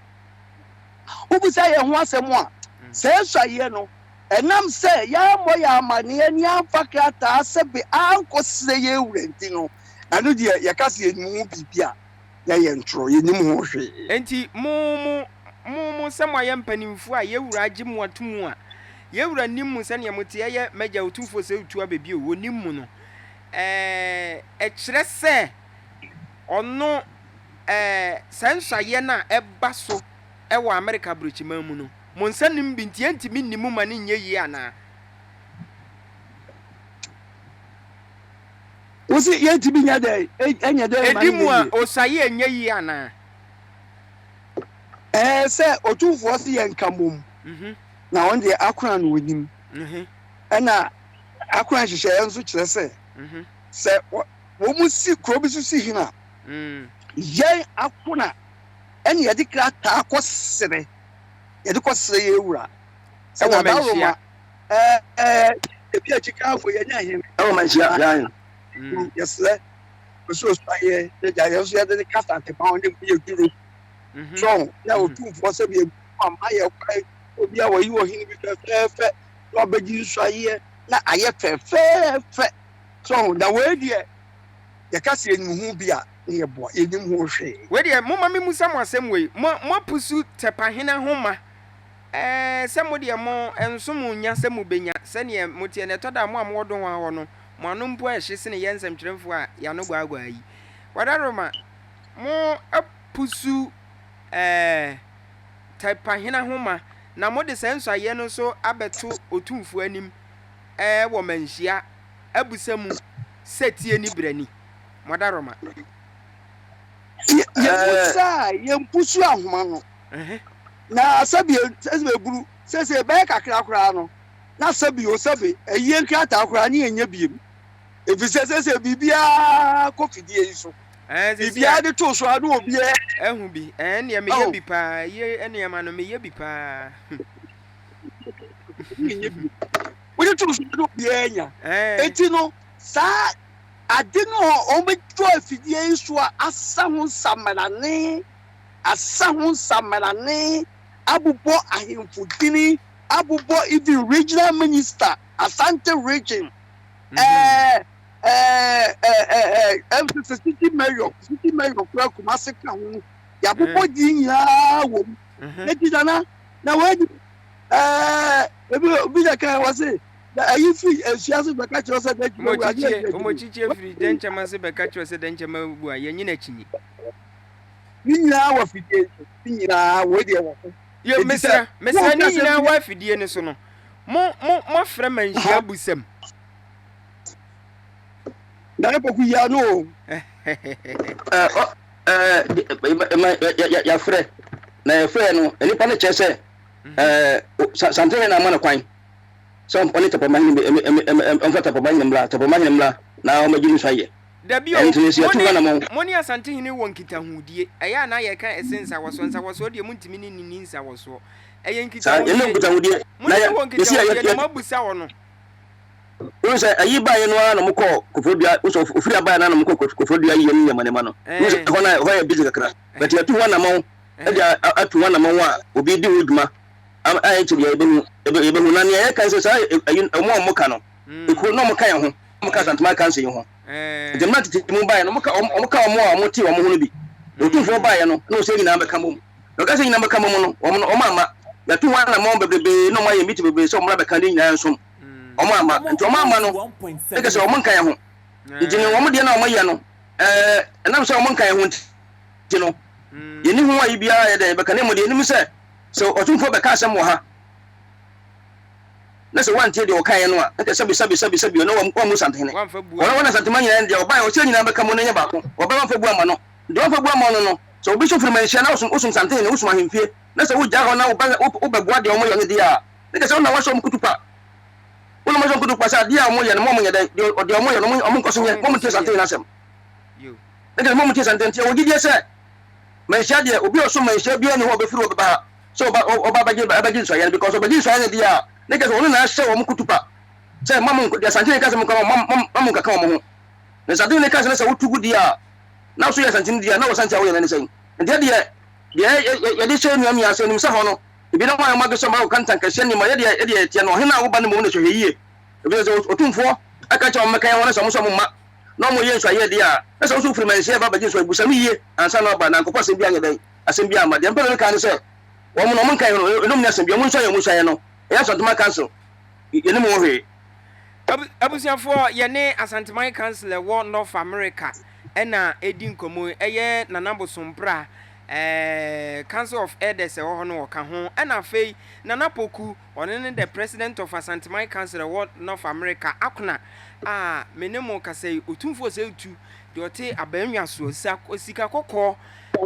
wobisa yɛn ho asɛm a, saa nsuaeɛ no, ɛnam sɛ yɛammɔ yɛn amanneɛ ne yɛamfa krataa sɛbe ankɔsrɛ yɛn wura nti no, ɛno deɛ yɛka sɛ yɛnim ho biribi a, na ɛyɛ ntorɔ, yɛnnim ho hwee. Enti mo, mo, mo, mo sɛ moayɛ mpanimfoɔ a yɛn wura agye mo ato mu a, yɛn wura nim mo sɛdeɛ mote, ɛyɛ m'agya Otumfoɔ Osei Tutu Abɛbio, ɔnim mo no, ɛɛ, ɛkyerɛ sɛ ɔno, ɛɛ, saa nsuaeɛ no a ɛba so wɔ Amerika aburokyiman mu no, mo nsa nnim bi nti ɛntumi nni mu ma no nyɛ yie anaa? Wo se yɛntumi nyɛ dɛn, ɛnyɛ dɛn ma Ɛdi no mu nyɛ a yie? osuaeɛ nyɛ yie anaa? Ɛɛ, sɛ Otumfoɔ se yɛnka mmom, na ɔno deɛ akora na ɔnim. Ɛna akora nhyehyɛeɛ nso kyerɛ sɛ, sɛ wɔn si kuro bi so si hene a, yɛn akona ɛna yɛde krataa kɔ srɛ, yɛde kɔ srɛ yɛn wura. Sɛ Ɛwɔ Nadaroma Manhyia. ɛɛ ebi akyikanfo yɛnyɛ hene. Ɛwɔ Manhyia, yɛn. Yɛsrɛ nso so ayɛ ne gya yɛn nso yɛde ne kasa ntoma wɔn ne mu yɛ duro. So na otumfoɔ sɛ bi ebi ama yɛ kwan obi a wɔyi ɔhene bi fɛfɛɛfɛ na ɔbɛgye nsu ayɛ na ayɛ fɛfɛɛfɛ. So na wei deɛ yɛka sɛ yɛnim ho bi a. Ne yɛboa, yɛnnim ho hwee. Wei deɛ, momma memmisa mo asɛm wei, Mo, moapusu Tɛpahene ahoma? Ɛɛ, sɛ mo deɛ mo, ɛnso mo nnya sɛ mobɛnya, sɛdeɛ moteɛ no, ɛtɔ da a mo a mowɔ Dohoa hɔ no, mo ano mpo ɛhye sene yɛn nsɛmtwerɛfoɔ a yɛn ano gwaagwaa yi. Wadaroma, mo apusu ɛɛ, Tɛpahene ahoma, na mode saa nsuaeɛ no nso abɛto Otumfoɔ anim ɛɛ, wɔ manhyia abusa mu sɛ tie ne berɛ ni. Wadaroma. Yɛbusaa, yɛmpusu ahoma no. Na sɛbi sɛbi eburu sɛsɛ ɛbɛyɛ kakra koraa no na sɛbi o sɛbi ɛyie nkrataa koraa ne yɛnyɛ biem efisɛ sɛsɛ biribiara kɔ fidie yi so biribiara de to so a ne obiara ɛho bi ɛɛ nea meyɛ bi paa yie nneɛma no meyɛ bi paa wode to so ne obiara nya eti no saa ade no a wɔbɛtɔ afidie yi so a asa ho nsamanane asa ho nsamanane, abobɔ ahemfo dini, abobɔ even regional minister, Asante region, ɛɛ ɛɛ ɛɛ ɛɛ city mayor, city mayor kura Kumasi ka ho, yɛabobɔ din nyinaa wɔ mu. Eti nana na wɔadi ɛɛ ebi obi na kan wɔ se na ayi firi nsuo ase bɛka kyerɛ sɛ dɛnkyɛm awu adeɛ ɛdi Ɔmɔkyikyie firi dɛnkyɛm ase bɛka kyerɛ sɛ dɛnkyɛm awu a yɛnyina kyinyi. Ne nyinaa wɔ afidie so. Ne nyinaa wei deɛ wɔ so. Yo, Enti sɛ mesrɛ, mesrɛ, woka ne asɛm nyinaa bi wɔ afidie no so no, mo, mo, moafrɛ manhyia abusam. Nana Poku yi ano o. Ɛ, ɔ, ɛ, de, ɛ, ma, yɛ, yɛ, yɛafrɛ. Na yɛfrɛɛ no, nnipa no kyerɛ sɛ, ɛ, o, sa, Santehene na ama no kwan sɛ ɔne Tapɔmahene, ɛ, ɛ, ɛ, ɛ, ɔmfa Tapɔmahene mmra, Tapɔmahene mmra na ɔmmɛgye ne nsuayɛ. Dabi o, Ɛno nti no, sɛ mo yɛtu ne, ho anammɔn. mo ne Asantehene wɔ nkitahodie. Ɛyɛ a na yɛka ɛse nsawɔsoɔ, nsawɔsoɔ deɛ montumi ne no nni nsawɔsoɔ. Ɛyɛ Saa, yɛne nkitahodie. nkitahodie. Mo Na ne yɛ, no wɔ yɛsi a, yɛ, nkitahodie na yɛ, moabusa ɔno. wohu sɛ ayi baeɛ no ara na wɔkɔɔ Koforidua, wohu sɛ ofiri abaeɛ no ara na wɔkɔɔ Koforidua yie ne nneɛma nneɛma no. Wohu sɛ Ɛɛ, ɛhɔ no ɛhɔ yɛ busy kakra. But ɛhɛ, yɛatu ho anammɔn, ɛhɛ. de atu ho anammɔn a obi di ho dwuma a ɛnkyɛ biara yɛbɛhu, yɛbɛhu. Na nea yɛka ne sɛ saa ayi, wɔn a wɔka no, ekuo no na wɔka yɛn ho. Wɔka Asantuma Council yi ho. Nti mmerɛ tete mu baeɛ no, wɔka wɔn a wɔte wɔn ho no bi. Na Otumfoɔ baeɛ no, na ɔsɛ nyinaa bɛka bom. Na ɔka sɛ nyinaa bɛka bom no, wɔn no, wɔn amma. Yɛatu ho anammɔn bebrebe na wɔayɛ meeting bebrebe sɛ wɔmmra bɛka ne nyinaa nsom. Wɔn amma. Nti wɔn amma no, ne kɛ sɛ wɔn nka yɛn ho. Nti no, wɔn deɛ no a wɔyɛ no, ɛɛ, ɛnam sɛ wɔn nka yɛn ho nti no, yɛnni ho ayi biara yɛ dɛ yɛbɛka. Na mmom deɛ yɛnim sɛ, sɛ Otumfoɔ bɛka asɛm wɔ ha, na sɛ woantie deɛ ɔkaeɛ no a, ɛnka sɛbi sɛbi sɛbi sɛbi ɔno wammu Santehene. Wamfa bu Ɔno amma wɔn no. Asantema nyinaa no deɛ ɔbaeɛ ɔsɛ nyinaa bɛka mu no nyɛ baako. Ɔbɛ wamfa bu amma no. Deɛ wamfa bu amma no no, sɛ obi so firi manhyia na wosom wosom Santehene, wosom ahemfie, na sɛ wogyaa hɔ na wobɛ wobɛboa deɛ wɔyɛ no deɛ a, ne kyerɛ sɛ wo na woahyɛ wɔn kutupa. Wo na woahyɛ wɔn kutupa sɛ adeɛ a wɔyɛ no mo wɔnyɛ dɛn, deɛ deɛ wɔyɛ no wɔn nkɔ so nyɛ, Wɔn mo nkɔ ntie so nyɛ. Santehene asɛm. Yo. Ne kyerɛ sɛ mo ntie Santehene. Nti yɛwɔ gyidie sɛ manhyia deɛ obi a ɔsom manhyia biara nni hɔ a ɔbɛfiri hɔ bɛba ha. sɛ ɔba ɔba abɛgye abɛgye nsɔeɛ no because ɔbɛgye nsɔeɛ no deɛ a ne kyerɛ sɛ ɔno na ahyɛ wɔn kutupa sɛ mma mo deɛ Asantehene ka sɛ mo nka ma ma mo nkaka wɔn ho na Asantehene ka sɛ na sɛ wotu gu deɛ a na so yɛ Asantehene deɛ a na wɔsante a woyɛ no ne sɛn nti deɛ deɛ yɛde hyɛ nua nua sɛ nim sɛ hɔ no ebi na wɔn a wɔn adwesɛ wɔn akɔka ntankɛseɛ nneɛma yɛ deɛ yɛdeɛ yɛteɛ no ɔhene a woba no mmom na hwɛ yie ebi sɛ otumfoɔ aka kyerɛ wɔn mɛka yɛn ho na sɛ wɔn sɛ wɔn mma na wɔn yɛ nsɔeɛ deɛ a na sɛ wɔn nso firi manhyia ba bɛgye nsɔeɛ busa no yie ansa na ɔba na nkɔkɔ asɛm bi anyɛ dɛn asɛm biara amma. Deɛ mepɛ sɛ meka ne sɛ, wɔn no, wɔnka yɛn ho, ɛnom nni asɛm biara, wɔn nsuaeɛ a wɔsuaeɛ no, ɛyɛ Asanteman Council, yɛnnim ho hwee. Abusuafoɔ, yɛne Asanteman Council a ɛwɔ North America na ɛredi nkɔmmɔ yi. Ɛyɛ Nana Bosompra, Council of Elders a ɛwɔ hɔ no ɔka ho. Ɛna afei Nana Poku, ɔno ne the President of Asanteman Council a ɛwɔ North America, Akona a me ne mo rekasa yi, Otumfoɔ Osei Tutu, deɛ ɔte abannwa soɔ, sika kɔkɔɔ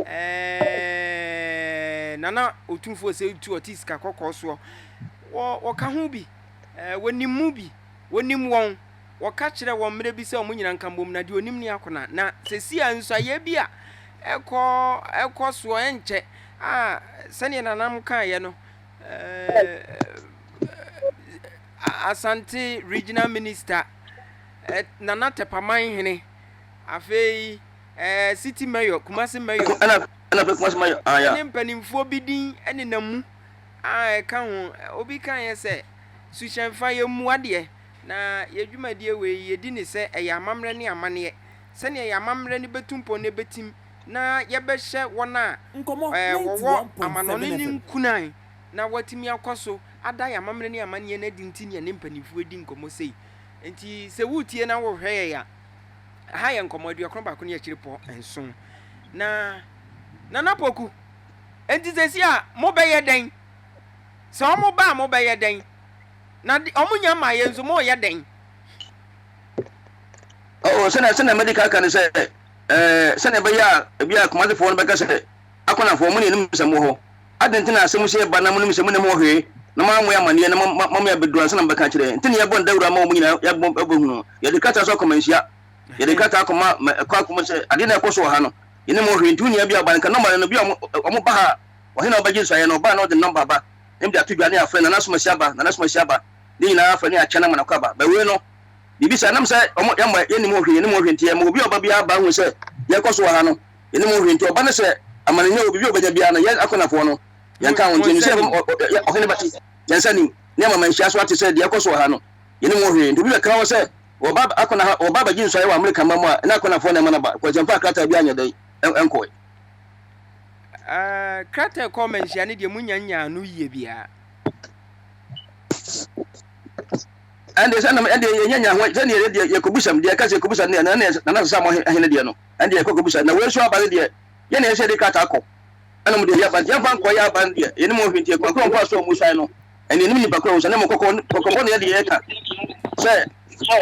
Ɛɛɛ Nana Otumfoɔ Osei Tutu ɔte sika kɔkɔɔ soɔ. Wɔ wɔka ho bi. Ɛɛ wɔnim mu bi. Wɔnim wɔn. Wɔka kyerɛ wɔn mmerɛ bi sɛ wɔn nyinaa nka mbom na deɛ ɔnim ne akona. Na sɛsi a nsuaeɛ bi a ɛkɔ ɛkɔ soɔ ɛnkyɛ a sɛdeɛ nananom kaeɛ no ɛɛ Asante Regional Minister Nana Tɛpaman Hene afei Ɛɛ City Mayor, Kumasi Mayor. Ɛna ɛna fɛ Kumasi Mayor. Ah ya. Ɛne mpanimfoɔ bi din nenam mu a ɛka ho. Obi kaeɛ sɛ, Suhyɛnfa, yɛmmua deɛ, na yɛn dwumadie wei yɛdi no sɛ ɛyɛ amammerɛ ne amanneɛ. sɛdeɛ yɛn amammerɛ no bɛtu mpɔn na ɛbɛtim na yɛbɛhyɛ wɔn a wɔwɔ amanɔne no nkuran na wɔatumi akɔ so ada yɛn amammerɛ ne amanneɛ no adi nti ne yɛne mpanimfoɔ redi nkɔmmɔ sei. Nti sɛ woretie na worehwɛ yɛn a, ɛha yɛ nkɔmmɔ 21 ne akyirepɔ nson. Na Nana Poku, nti sɛsi a mobɛyɛ dɛn? Sɛ wɔn ba a mobɛyɛ dɛn? Na wɔn nya mmaeɛ nso moreyɛ dɛn? Oh, sɛnea sɛnea mɛdi kan aka ne sɛ ɛɛ sɛnea ɛbɛyɛ a ebi a Kumasefoɔ no bɛka sɛ Akɔnafoɔ mo na yɛnim sɛ mowɔ hɔ. Adɛn nti na asɛm sei ba na monim sɛ monim hɔ hwee na moammɔ yɛn amanneɛ na moama yɛabɛduru ansa na mobɛka akyerɛ yɛn? Nti na yɛbɔ no dawuro ama wɔn nyinaa yɛabɔ abɛhunu. Yɛde krataa nso akɔma nhyia. Yɛde krataa akɔma ma ɛkɔ akɔma sɛ adeɛ na ɛkɔ so wɔ ha no yɛnim hɔ hwee nti wo nua bi a ɔba no nka nɔmba no no bi a wɔn ba ha a ɔhe na ɔbɛgye nsuaeɛ no ɔba na ɔde ne nɔmba aba na mede ato dwa ne afrɛ Nana Asomasi aba Nana Asomasi aba ne nyinaa afrɛ ne akyɛ no ama no akɔ aba. But wei no biribi saa nam sɛ wɔn yɛmmɔ yɛnnim hɔ hwee yɛnnim hɔ hwee nti yɛma obi a ɔba biara ba hu sɛ deɛ ɛkɔ so wɔ ha no Yɛne mo hwee nti ɔba no sɛ amanehunu a obi ɔbɛnya biara no yɛn akɔnafoɔ no yɛnka ho nti yɛnim sɛ ɔhene bɛte yɛn nsa nim ne ama manhyia so ate sɛ deɛ ɛkɔ so wɔ ha no yɛne mo hwee nti obi bɛka hɔ sɛ wɔba akɔna ha wɔba abɛgye nsuaeɛ wɔ Amerika mma mu a ɛne akɔnafoɔ na ɛma no ba kɔ yɛmfa krataa bi anyɛ dɛn ɛnkɔe. Krataa ɛkɔɔ manhyia no deɛ monya nyaa no yie biara. Ɛnde sɛ nam ɛnde yɛnya nya ho sɛ deɛ deɛ yɛkɔbusam deɛ ɛka sɛ yɛkɔbusa no deɛ na na na sɛ mo hene deɛ no ɛnde yɛkɔ kɔbisa. Na wei nso aba no deɛ, yɛn na ɛsɛ sɛ yɛde krataa kɔ, ɛna wɔn deɛ yɛaba nti yɛmfa nkɔ yɛ aba no deɛ, yɛnim wɔn hwee nti kwan koro a wɔfaa so a wɔsuae no, ɛnde yɛnim nnipa koro a wɔsua, na mmom kɔkɔ kɔkɔbɔ na yɛde yɛka sɛ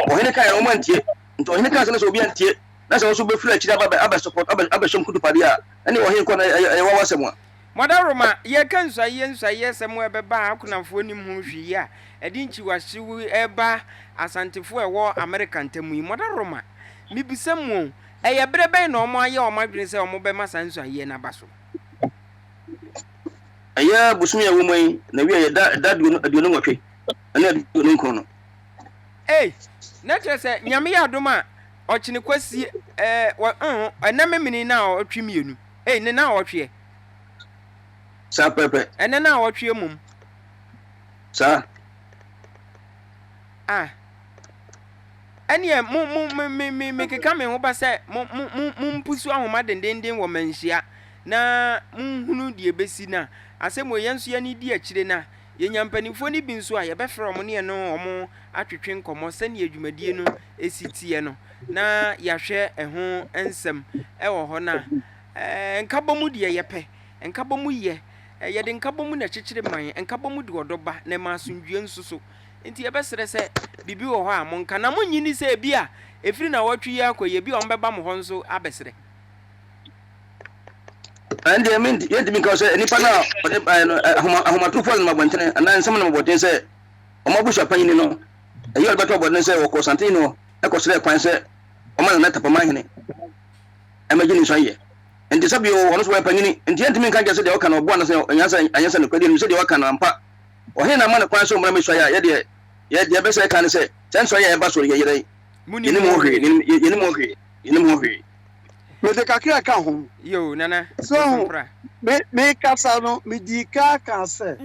ɔhene kaeɛ no wɔn antie, nti ɔhene kaa sɛ na sɛ obi antie na sɛ wɔn nso bɛfiri akyiri aba abɛ support abɛ abɛhyɛ nkutupadeɛ a, ɛne ɔhene kɔ no ɛyɛ ɛyɛ wawa asɛm a. Mɔdawroma, yɛreka nsuaeɛ nsuaeɛ sɛm a ɛbɛba a Akunafoɔ nnim ho hwee a ɛde nkyiwahyew reba Asantefoɔ a ɛwɔ Amerika ntam yi. Mɔdawroma, mebisa mo o, ɛyɛ berɛ bɛn na wɔayɛ wɔn adwene sɛ wɔbɛma saa nsuaeɛ no aba so? Ɛyɛ bosome a ɛwɔ mu yi na wie yɛ da da 28 ne 29 no. Ei, na kyerɛ sɛ Nyame yɛ adom a ɔkyene Kwasi ɛɛ wɔ nho ɛnɛ memene na ɔtwe mmienu. Ei, ne naawɔtweɛ. Saa pɛpɛ. Ɛnɛ naawɔtweɛ mmom. Saa. Ah. Ɛneɛ mo mo me me me mekeka me ho ba sɛ mo mo mo mo mpusu ahoma dendenden wɔ manhyia na monhunu deɛ ɛbɛsi na asɛm wei yɛn nso yɛn ani di akyire na yɛnya mpanimfoɔ no bi nso a yɛbɛfrɛ wɔn ne yɛne wɔn atwetwe nkɔmmɔ sɛdeɛ dwumadie no si teɛ no na yɛahwɛ ɛho nsɛm wɔ hɔ na nkabɔmu deɛ yɛpɛ, nkabɔmu yɛ, yɛde nkabɔmu na ɛkyekyere man, nkabɔmu de ɔdɔ ba na ɛma asomdwoeɛ nso so. Nti yɛbɛsrɛ sɛ biribi wɔ hɔ a monka na monnye nni sɛ ebi a ɛfiri nnawɔtwe yi akɔ yi ebi a wɔbɛba mo hɔ nso abɛsrɛ. Ɛndeɛ yɛntumi nka sɛ nnipa no a wɔde baeɛ no ahomatorofoɔ nam abɔntene anaa nsɛm nam abɔntene sɛ wɔn abusua panyini no ɛyɛ ɔde bɛto abɔntene sɛ wɔkɔ santene no kɔsrɛɛ kwan sɛ ɔma Nana Tapama hene mmɛgye ne nsuayɛ. Enti sɛ bio, ɔno nso ɔyɛ panyini, enti yɛntumi nka nkyerɛ sɛ deɛ ɔka no ɔboa anaasɛ anyɛ sɛ nokorɛ deɛ, yɛnim sɛ deɛ ɔka no ampa. Ɔhene na ama no kwan sɛ ɔmmra mmɛsuaeɛ a, yɛdeɛ, yɛ deɛ ɛbɛ sɛ yɛka ne sɛ, saa nsuayɛ a ɛba so no, yɛyera yi, yɛnnim ho hwee, yɛnnim ho hwee, yɛnnim ho hwee. Mede kakra ka ho. Yo, Nana, So ho, Bosompra. me, mekasa no, medii kan kaa sɛ,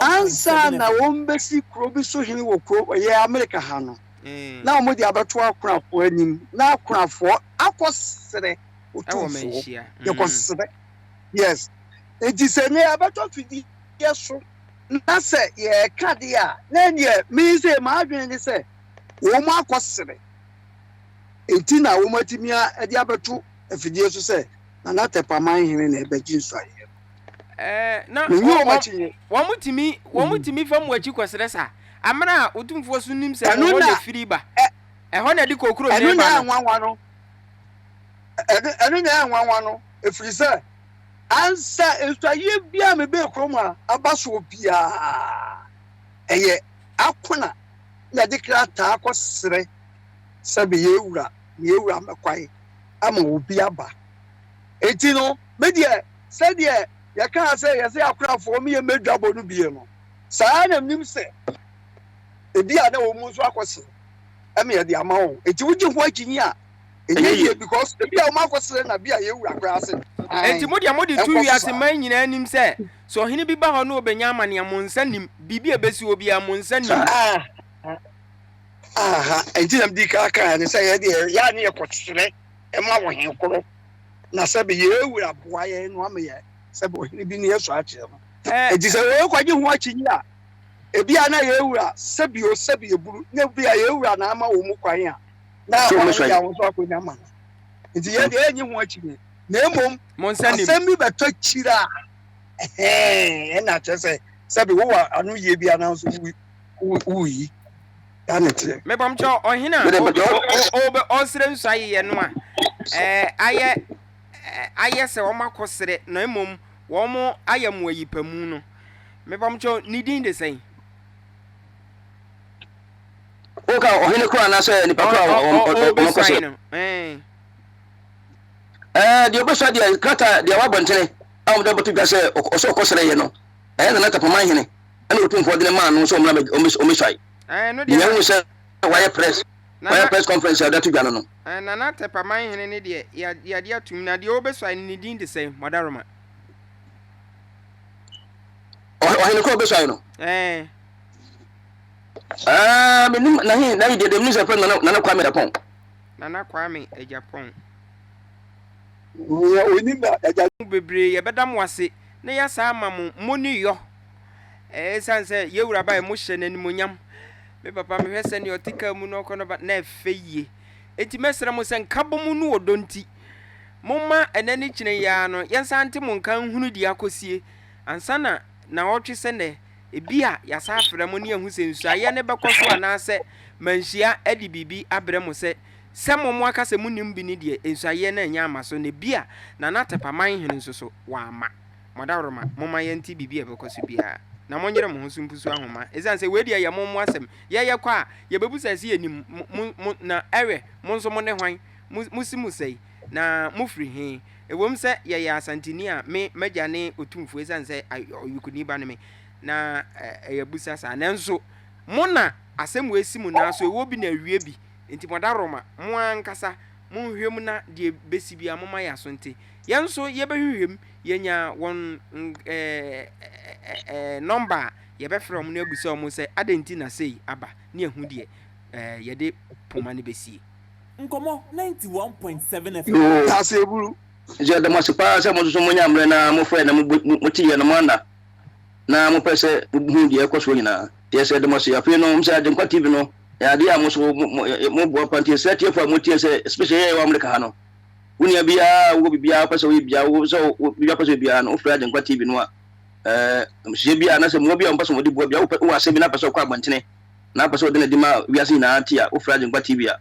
ansa na wɔbɛsi kuro bi so hene wɔ kuro, ɛyɛ Amerika ha no, na wɔde abɛto akonafoɔ anim, na akonafoɔ akɔsrɛ otumfoɔ. Yɛkɔsrɛ. Yes. Enti sɛ nnɛ yɛabɛtɔ afidie so na sɛ yɛreka deɛ a, na ɛnneɛ me sɛ m'adwene ne sɛ wɔn akɔsrɛ. Enti na wɔatumi de abɛto afidie so sɛ Nana Tɛpaman hene na ɛbɛgye nsuaeɛ no. Ɛɛ, na Menye wɔn akyinnye. wɔn tumi wɔn tumi fa mo akyi kɔsrɛ saa. Amena a Otumfoɔ so nim sɛ Ɛno wɔ hɔ na na efiri ba. ɛ Ɛhɔ na ɛde kookuro ɛno ne na ba no. ɛnwanwa no. Ɛno ɛno na ɛnwanwa no, ɛfiri sɛ ansa nsuaeɛ biara a mebɛɛ kurom a aba soɔ biara, ɛyɛ akona na ɛde krataa kɔsrɛ sɛ meyɛ wura, meyɛ wura mɛkwae ama obi aba. Enti no, me deɛ, sɛdeɛ yɛkaa sɛ yɛsɛ akorafoɔ meyɛ mɛdwabɔ no bie no, saa ara na menim sɛ ebi a na wɔn nso akɔsrɛ ɛma yɛde ama wɔn. Enti wogye ho akyinnye a, ɛnyɛ yie because ebi a wɔn akɔsrɛ na bi a yɛwura koraa se Enti ae, mo deɛ mode to ɛnkɔ so wiase saa. man nyinaa anim sɛ, sɛ ɔhene bi ba hɔ na ɔbɛnya amane a, mo nsa nnim, biribi a ɛbɛsi hɔ biara, mo nsa nnim. Ah. Aha, nti na medi kan kaeɛ no sɛ yɛ deɛ yɛ a ne yɛkɔsrɛ ma ɔhene koro na sɛbe yɛ wura boa yɛn no ama yɛ sɛbe ɔhene bi ne yɛsɔ akyerɛ no. Nti sɛ wɔkɔgye ho akyinnye a, ebi a na yɛ wura sɛbe o sɛbe eburu na ebi a yɛ wura na ama wɔn mu kwan a na wɔn de wɔn nso akɔnya ma no. Nti yɛ deɛ yɛnnye ho akyinnye na mmom asɛm bi bɛtɔ akyire a ɛhɛn ɛna kyerɛ sɛ sɛbe wowɔ ano yie bi anaa nso woyi. Saa na ɛteɛ. Mebɔmkyɛ ɔhene a ɔresrɛ nsu ayeyɛ no a, ayɛ ayɛ sɛ wɔn akɔ srɛ na mmom wɔn ayɛ mo ayipamu no. Mebɔmkyɛ ne din de sɛn? Woka ɔhene koro anaasɛ nipa koro a wɔn kɔ srɛ no? Ɛɛ deɛ ɔbɛsua deɛ krataa deɛ wabɔ ntene a wɔde abɛto dwa sɛ ɔsɛ ɔkɔ srɛ yɛ no ɛyɛ Nana Tapaman hene. Ɛna Otumfoɔ de no maa no sɛ ɔmmra ɔmmɛsuae. Nea wohu sɛ wayɛ press wayɛ press conference a ɔde ato dwa no no. Nana Tɛpaman hene no deɛ yɛade atum na deɛ ɔbɛsuae no ne din de sɛn? Mɔdaroma. Ɔhene koro ɔbɛsuae no? Ɛɛ. Menim nahe nahe deɛ deɛ menim sɛ fɛ Nana Nana Kwame Agyapong. Nana Kwame Agyapong. Nea onim na agya. Bebree yɛbɛda mo ase na yɛasan ama mo moniyɔ. Esiane sɛ yɛn wura bae, mohyɛ no animuonyam. Me papa, mehwɛ sɛnea ɔte kaa mu na ɔkɔ no ba, na ɛfɛ yie. Enti mɛsrɛ mo sɛ nkabom ne ɔdɔ nti, momma ɛnnɛ ne kyena yi ara no, yɛnsan nte mo nka nhunu deɛ akɔsie ansa na naawɔtwe sɛ nnɛ, ebia yɛasan afrɛ mo ne yɛahu sɛ nsuaeɛ no bɛkɔ so anaasɛ manhyia de biribi abrɛ mo sɛ sɛ mo moaka sɛ monnim bi no deɛ, nsuaeɛ no annya amma so na ebia Nana Atepaman hene nso so, wamma. Mo adaworoma, momma yɛnte biribi a ɛbɛkɔ so biara, na monyere mo ho so mpusuw ahoma, esiane sɛ wei deɛ ɛyɛ mo mo asɛm. Yɛ yɛkɔ a, yɛbɛbu sɛ sɛ yɛnim mo, mo, mo, na ɛwɛ, mo nso mo ne hwan? Mo, mosi mo sɛi, na mofiri he? Ɛwom sɛ yɛyɛ Asanteni a me, m'agya ne Otumfoɔ, esiane sɛ Ɔyukuni ba ne me, na ɛyɛ abusa saa, nanso mo na asɛm wei si mo nan so, ɛwɔ bi na awie bi, enti mo adaworoma, mo ankasa monhwɛ mu na deɛ ɛbɛsi biara momma yɛn aso nte. Yɛn nso yɛbɛhwehwɛ mu, yɛnya wɔn nɔmba a, yɛbɛfrɛ wɔn na yɛabisa wɔn sɛ adɛn nti na sei aba ne yɛahu deɛ yɛde poma no bɛsie. Nkɔmmɔ 91.7 FM. Yoo. Taseɛburu. Nso yɛda mo ase paa sɛ mo nso so monya mmerɛ na mofrɛ na mote yɛn mo anna na mopɛ sɛ mohu deɛ ɛkɔ soɔ nyinaa. Nti yɛsɛ yɛda mo ase. Afei no, sɛ Agyenkwa TV no, ɛyɛ adeɛ a mo nso moboa pa nti yɛsrɛ atiefoɔ a motie sɛ especially yɛn a yɛwɔ Amerika ha no, Wo nua biara a wowɔ biribiara wopɛ sɛ woyɛ biara wo sɛ biribiara wopɛ sɛ woyɛ biara no wofrɛ Agyenkwa TV no a ɛɛ nhyehyɛ bi a anaasɛ mmoa bi a wɔpɛ sɛ wɔde boa bi a wopɛ wowɔ asɛm bi na apɛ sɛ ɔkɔ abɔntene na apɛ sɛ wɔde no adi ma wiase nyinaa te a wofrɛ Agyenkwa TV a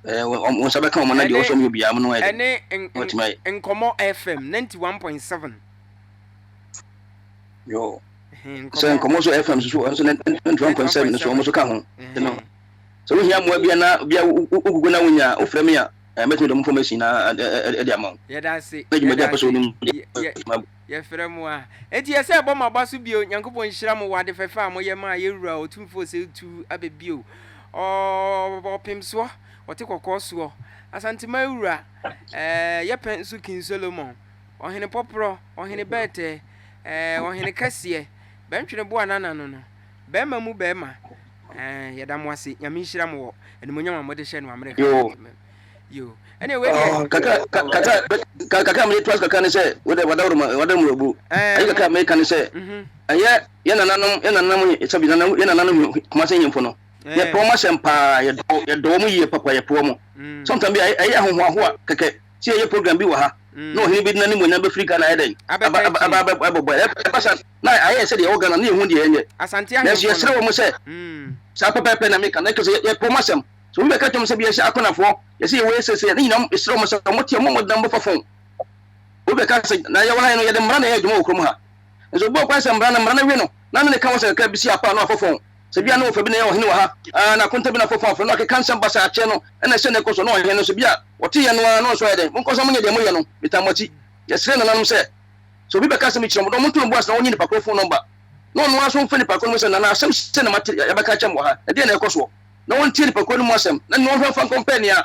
ɛɛ wɔn nsa bɛka wɔn na deɛ wɔsɛ wɔn yɛ biara mo no ayɛ dɛ na wɔatumi ayɛ. Nkɔmmɔ FM 91.7. Yo. Sɛ nkɔmmɔ so FM so so nso 91.7 so wɔn nso ka ho. No. Sɛ wohia mmoa bi na bia wogugu na wonya wofrɛ me a Eh, mɛtumi de ɔmo information na ɛde ama wo. Yɛda ase. Na dwumadi a pɛ sɛ onim deɛ. Yɛfrɛ mo a. Enti yɛsɛ ɛbɔ mo aba so bio. Nyankopɔn nhyira mo wɔ ade fɛfɛ a moyɛ maa yɛn Wura Otumfoɔ Osei Tutu aba bio. Ɔpem soɔ, ɔte kɔkɔɔ soɔ. Asanteman Wura, eh, yɛpɛ nso King Solomon, Ɔhene Pɔporɔ, Ɔhene Bɛɛtɛɛ, eh, Ɔhene Kɛseɛ, Bɛntwene Boa Nana no no. Bɛɛma mu bɛɛma eh yɛda mo ase Nyame nhyira mo wɔ animonyam a mode hyɛ no America Yoo. Yoo ɛne wei deɛ. Kakra kakra kakra mede toa so kakra ne sɛ wode wadaworo ma wadaworo mu abu. Ɛɛ Ayi kakra meka ne sɛ ɛyɛ yɛ nananom yɛ nananom sɛbi nana yɛ nananom Kumasi nhemfo no yɛpɛ wɔn asɛm paa yɛdɔ yɛdɔ wɔn yie papa yɛpɛ wɔn. Sometimes bi ɛyɛ ahohoahoa kɛkɛ sɛ yɛyɛ program bi wɔ ha na ɔhene bi de n'animuonyam bɛfiri Ghana ayɛ dɛn aba aba aba abɛbɔ ɛba sa na ayɛ sɛ deɛ ɛwɔ Ghana na yɛhu deɛ ɛnyɛ. Asante Nanso ahemfo yɛsrɛ no. wɔn sɛ, saa pɛpɛɛpɛ na meka, na kyerɛ sɛ yɛpɛ wɔn asɛm. Sɛ obi bɛka kyerɛ wɔn sɛ bi yɛsɛ Akonafoɔ, yɛsɛ yɛwɔ yɛ seesei a, ne nyinaa yɛsrɛ wɔn sɛ wɔte a, wɔmmɔ mmɔden na wɔmmɛfa fon. Obi bɛka sɛ, na yɛwɔ ha yi no, yɛde mmara na ɛyɛ adwuma wɔ kurom ha. Nanso obi wɔ kwan sɛ mmara no, mmara no we no, na ne ne ka wɔ sɛ kakra bi si apa a na wafa fon. Sɛ bi a na wɔfa bi na ɛyɛ ɔhene wɔ ha, aa, na akonta bi na afa fon afrɛ no, akeka nsɛm basaa akyerɛ no, ɛna ɛsɛ na ɛkɔ so, na ɔhene no nso, bi a ɔte yɛ no ara, na ɔno nso ayɛ dɛn? Monkɔ so monyɛ deɛ moyɛ no, metaa mo akyi. Yɛsrɛ nananom sɛ, Sɛ obi bɛka asɛm bi kyerɛ wɔn na wɔnto no bo ase na wɔnnye nipa koro fon nɔmba na ɔno ara nso mfrɛ nipa koro no mu sɛ, Nana, asɛm sei na mate yɛabɛka akyerɛ me wɔ ha, ɛdeɛn na ɛrekɔ soɔ? Na wɔntie nipa koro no mu asɛm na nea ɔhwɛ mfa nkɔmpɛɛ nea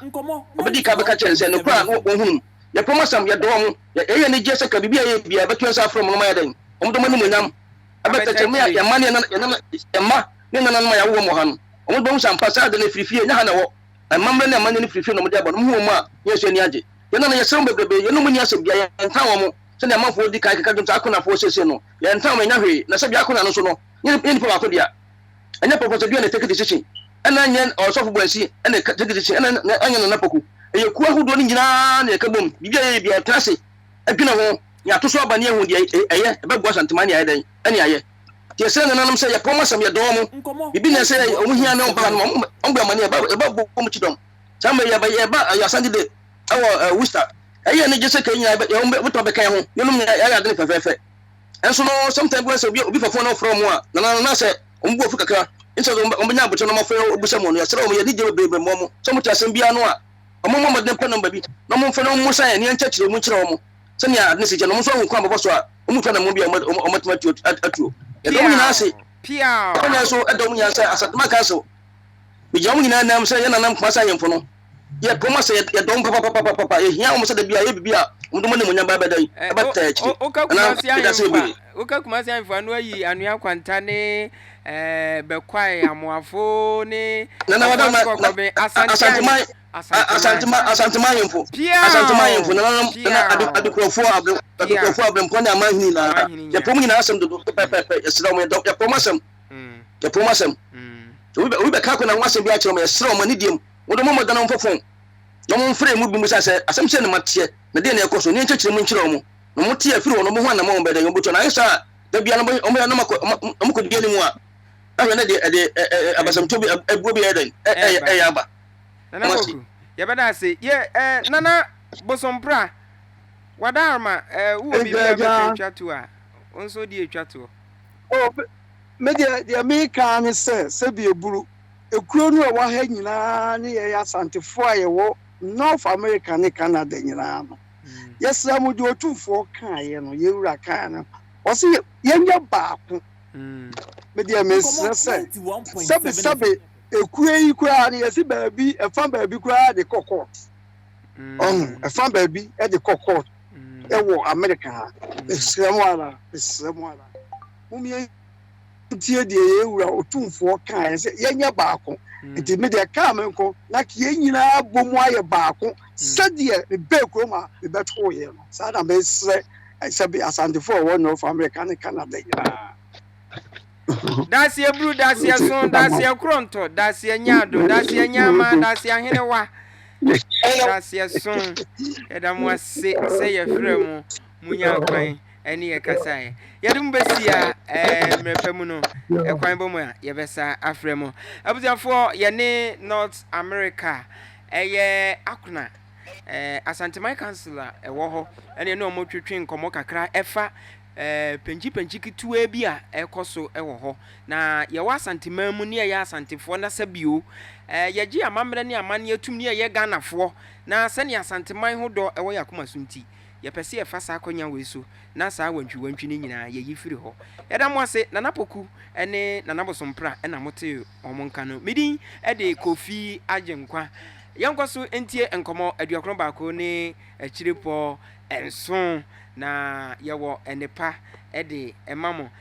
ɔbɛdi kan bɛka kyerɛ no sɛ nokorɛ a na wɔhunu mu. Yɛpɛ wɔn asɛm, yɛdɔ wɔn, yɛyɛ anigyeɛ sɛ ka biribi a yɛyɛ biara yɛbɛto yɛn nsa afrɛ wɔn na wɔayɛ dɛn? Wɔde wɔn animuonyam abɛkyerɛkyerɛ yɛn mma ne yɛn mma ne nananom a yɛawo wɔn wɔ ha no. Wɔn bɛhu sɛ ampa saa ade no firi fie, ɛnyɛ ha na ɛwɔ. Amammerɛ ne amanneɛ no firi fie na wɔde aba no, wɔhu wɔn a, na yɛn nso yɛn ani agye. Yɛn nana, yɛsrɛ mo bebrebe, yɛne wɔn nni asɛm biara, yɛntan wɔn sɛdeɛ amanfoɔ di kan keka dwom sɛ Akonafoɔ seesei no, yɛntan wɔn, yɛnnya hwee. Na sɛdeɛ Akona no nso no, nyɛ nipa baako dea. Ɛnyɛ Professor Duah na ɛtake decision, ɛna ɛnyɛ Ɔsɔfo Boansi na ɛtake decision, ɛna ɛnyɛ Nana Poku. Ɛyɛ kuo ahodoɔ no nyinaa na yɛka bom. Biribi a yɛyɛ biara, yɛtena ase dwene ho, na yɛato so aba na yɛahu deɛ ɛyɛ, ɛbɛboa Asanteman ne ayɛ dɛn, ɛne ayɛ. Nti yɛsrɛ nananom sɛ yɛpɛ wɔn asɛm, yɛdɔ wɔn. Biribi na ɛsɛ wɔn hia na wɔn ba ha no, wɔn bɔ amaneɛ, yɛba bɔ wɔn kyidɔm. Saa mmerɛ yi yɛba yɛba Asante Day ɛwɔ Worcester. Ɛyɛ anigye sɛ kɛyi nyinaa yɛn bɛtɔ abɛka yɛn ho, yɛnom nyinaa yɛayɛ ade no fɛfɛɛfɛ. Ɛnso no sometimes bi wɔ sɛ obi obi fa phone na ɔfrɛ wɔn a, nananom na sɛ wɔn bu afu kakra, instead wɔn bɛnya abokyɛ na wɔn afrɛ wɔn bisa wɔn no, yɛsrɛ wɔn yɛn ani gye bebree ma wɔn sɛ wɔn te asɛm biara no a, wɔn mmɔ mmɔden mpɛ nɔmba bi na wɔn mfrɛ na wɔn mmusa yɛn na yɛnkyerɛkyerɛ mu nkyerɛ wɔn sɛnea ade no si kyɛ na wɔn nso ahu kwan bɛbɔ so a wɔn tu anammɔn bi a wɔn atumi atuo atuo. Yɛda wɔn nyinaa ase. Piaw! Wɔn nyinaa nso ɛda wɔn nyinaa sɛ Asantuma Council. Megyina wɔn nyinaa nam sɛ yɛn nananom Kumasi ahemfo no. Yɛpɛ wɔn asɛ, yɛdɔ wɔn papapapapa. Yɛhia wɔn sɛ da bi a yɛyɛ biribi a wɔn de wɔn animuonyam ba bɛda yi, ɛbɛtaa akyiri. Woka Nana, Kumasi meda ase ahemfo a, bebree. woka Kumasi ahemfo a, na wayi Anua Kwanta ne eh, Bɛkwae, Amoafo ne Nana wada Ɔfoase ma na Kɔkɔben, Asante Asanteman ahemfo, Asanteman Asanteman. Asanteman ahemfo Piaw! Asanteman ahemfo nananom nana ade Piaw! adekurɔfoɔ abre Piaw! adekurɔfoɔ abrempɔn ne amanhene nyinaa Amanhene yɛpɛ nyinaa. wɔn nyinaa asɛm dodo pɛpɛpɛ yɛsrɛ wɔn yɛdɔ yɛpɛ wɔn asɛm yɛpɛ wɔn asɛm obi bɛ obi bɛka akɔnna ho asɛm bi akyerɛ wɔn yɛsrɛ wɔn anidie mu wɔde wɔn mmɔdana wɔn fɔfɔn na wɔn mfrɛ mu bi mu sɛ sɛ asɛm sɛ ne ma teɛ na deɛ na ɛkɔ so ne nkyɛkyerɛ mu nkyerɛ wɔn na wɔn teɛ firi wɔn wɔn ho anamɔ wɔn bɛdɛ wɔn bɛtɔ na ayɛ saa da bia no wɔn yɛ na wɔn kɔ di anim a ahwɛ ne deɛ ɛde ɛ abasamtuo bi ɛbuo bi ɛyɛ dɛn ɛyɛ ɛyɛ aba. Nana Poku yɛbɛda ase yɛ ɛ Nana Bosompra Wadarma ɛ wowɔ biribi a bɛka atwa to a wo nso deɛ atwa toɔ. Oh, me deɛ deɛ meka ne sɛ sɛbi eburu ekuro no a ɛwɔ ha nyinaa ne yɛn Asantefoɔ a yɛwɔ North America ne Canada nyinaa no yɛsrɛ mo deɛ Otumfoɔ kaeɛ no yɛn wura kaeɛ no ɔse yɛnyɛ baako me deɛ mesrɛ sɛ sɛbi sɛbi ekuro yi koraa no yɛsi baabi ɛfa baabi koraa de kɔ court ɔho ɛfa baabi de kɔ court ɛwɔ America ha mesrɛ mo ara mesrɛ mo ara mom yɛntie deɛ yɛn wura otumfoɔ kaeɛ sɛ yɛnyɛ baako nti me deɛ kaa me nko na yɛn nyinaa bɔ mu ayɛ baako sɛdeɛ mebɛɛ kurom a mebɛtooyɛ no saa na mesrɛ sɛbe Asantefoɔ a ɛwɔ North America ne Canada nyinaa. Daseɛ buru, daseɛ so, daseɛ korɔntɔ, daseɛ nyaado, daseɛ nyaama, daseɛ ahenewa, daseɛ so. Yɛda mo ase sɛ yɛfrɛ mo, mo nya kwan ɛne yɛ kasaeɛ. Yɛde mo bɛsi a ɛɛ mmerɛ pa mu no, ɛkwan bɔ mu a yɛbɛsa afrɛ mo. Abusuafoɔ, yɛne North America ɛyɛ akona. Eh, Asanteman Council a ɛwɔ hɔ ɛne ɛne wɔn twetwe nkɔmmɔ kakra ɛfa eh, pɛnkyi-pɛnkyi ketewaa bi a ɛrekɔ so wɔ hɔ. Na yɛwɔ Asanteman mu ne yɛyɛ Asantefoɔ na sɛbio eh, yɛgye amammerɛ ne amanneɛ tum ne yɛyɛ Ghanafoɔ na sɛnea Asanteman ho dɔ ɛwɔ yɛn akoma so nti, yɛpɛ sɛ yɛfa saa akwanya wei so na saa wantwiwantwi no nyinaa yɛyi firi hɔ. Yɛda mo ase, Nana Poku ne Nana Bosompra na motee wɔn nka no. Me din de Kofi Agyenkwa. Yɛnkɔ so ntie nkɔmmɔ 91 ne akyirepɔ nson, na yɛwɔ nnepa de ma mo.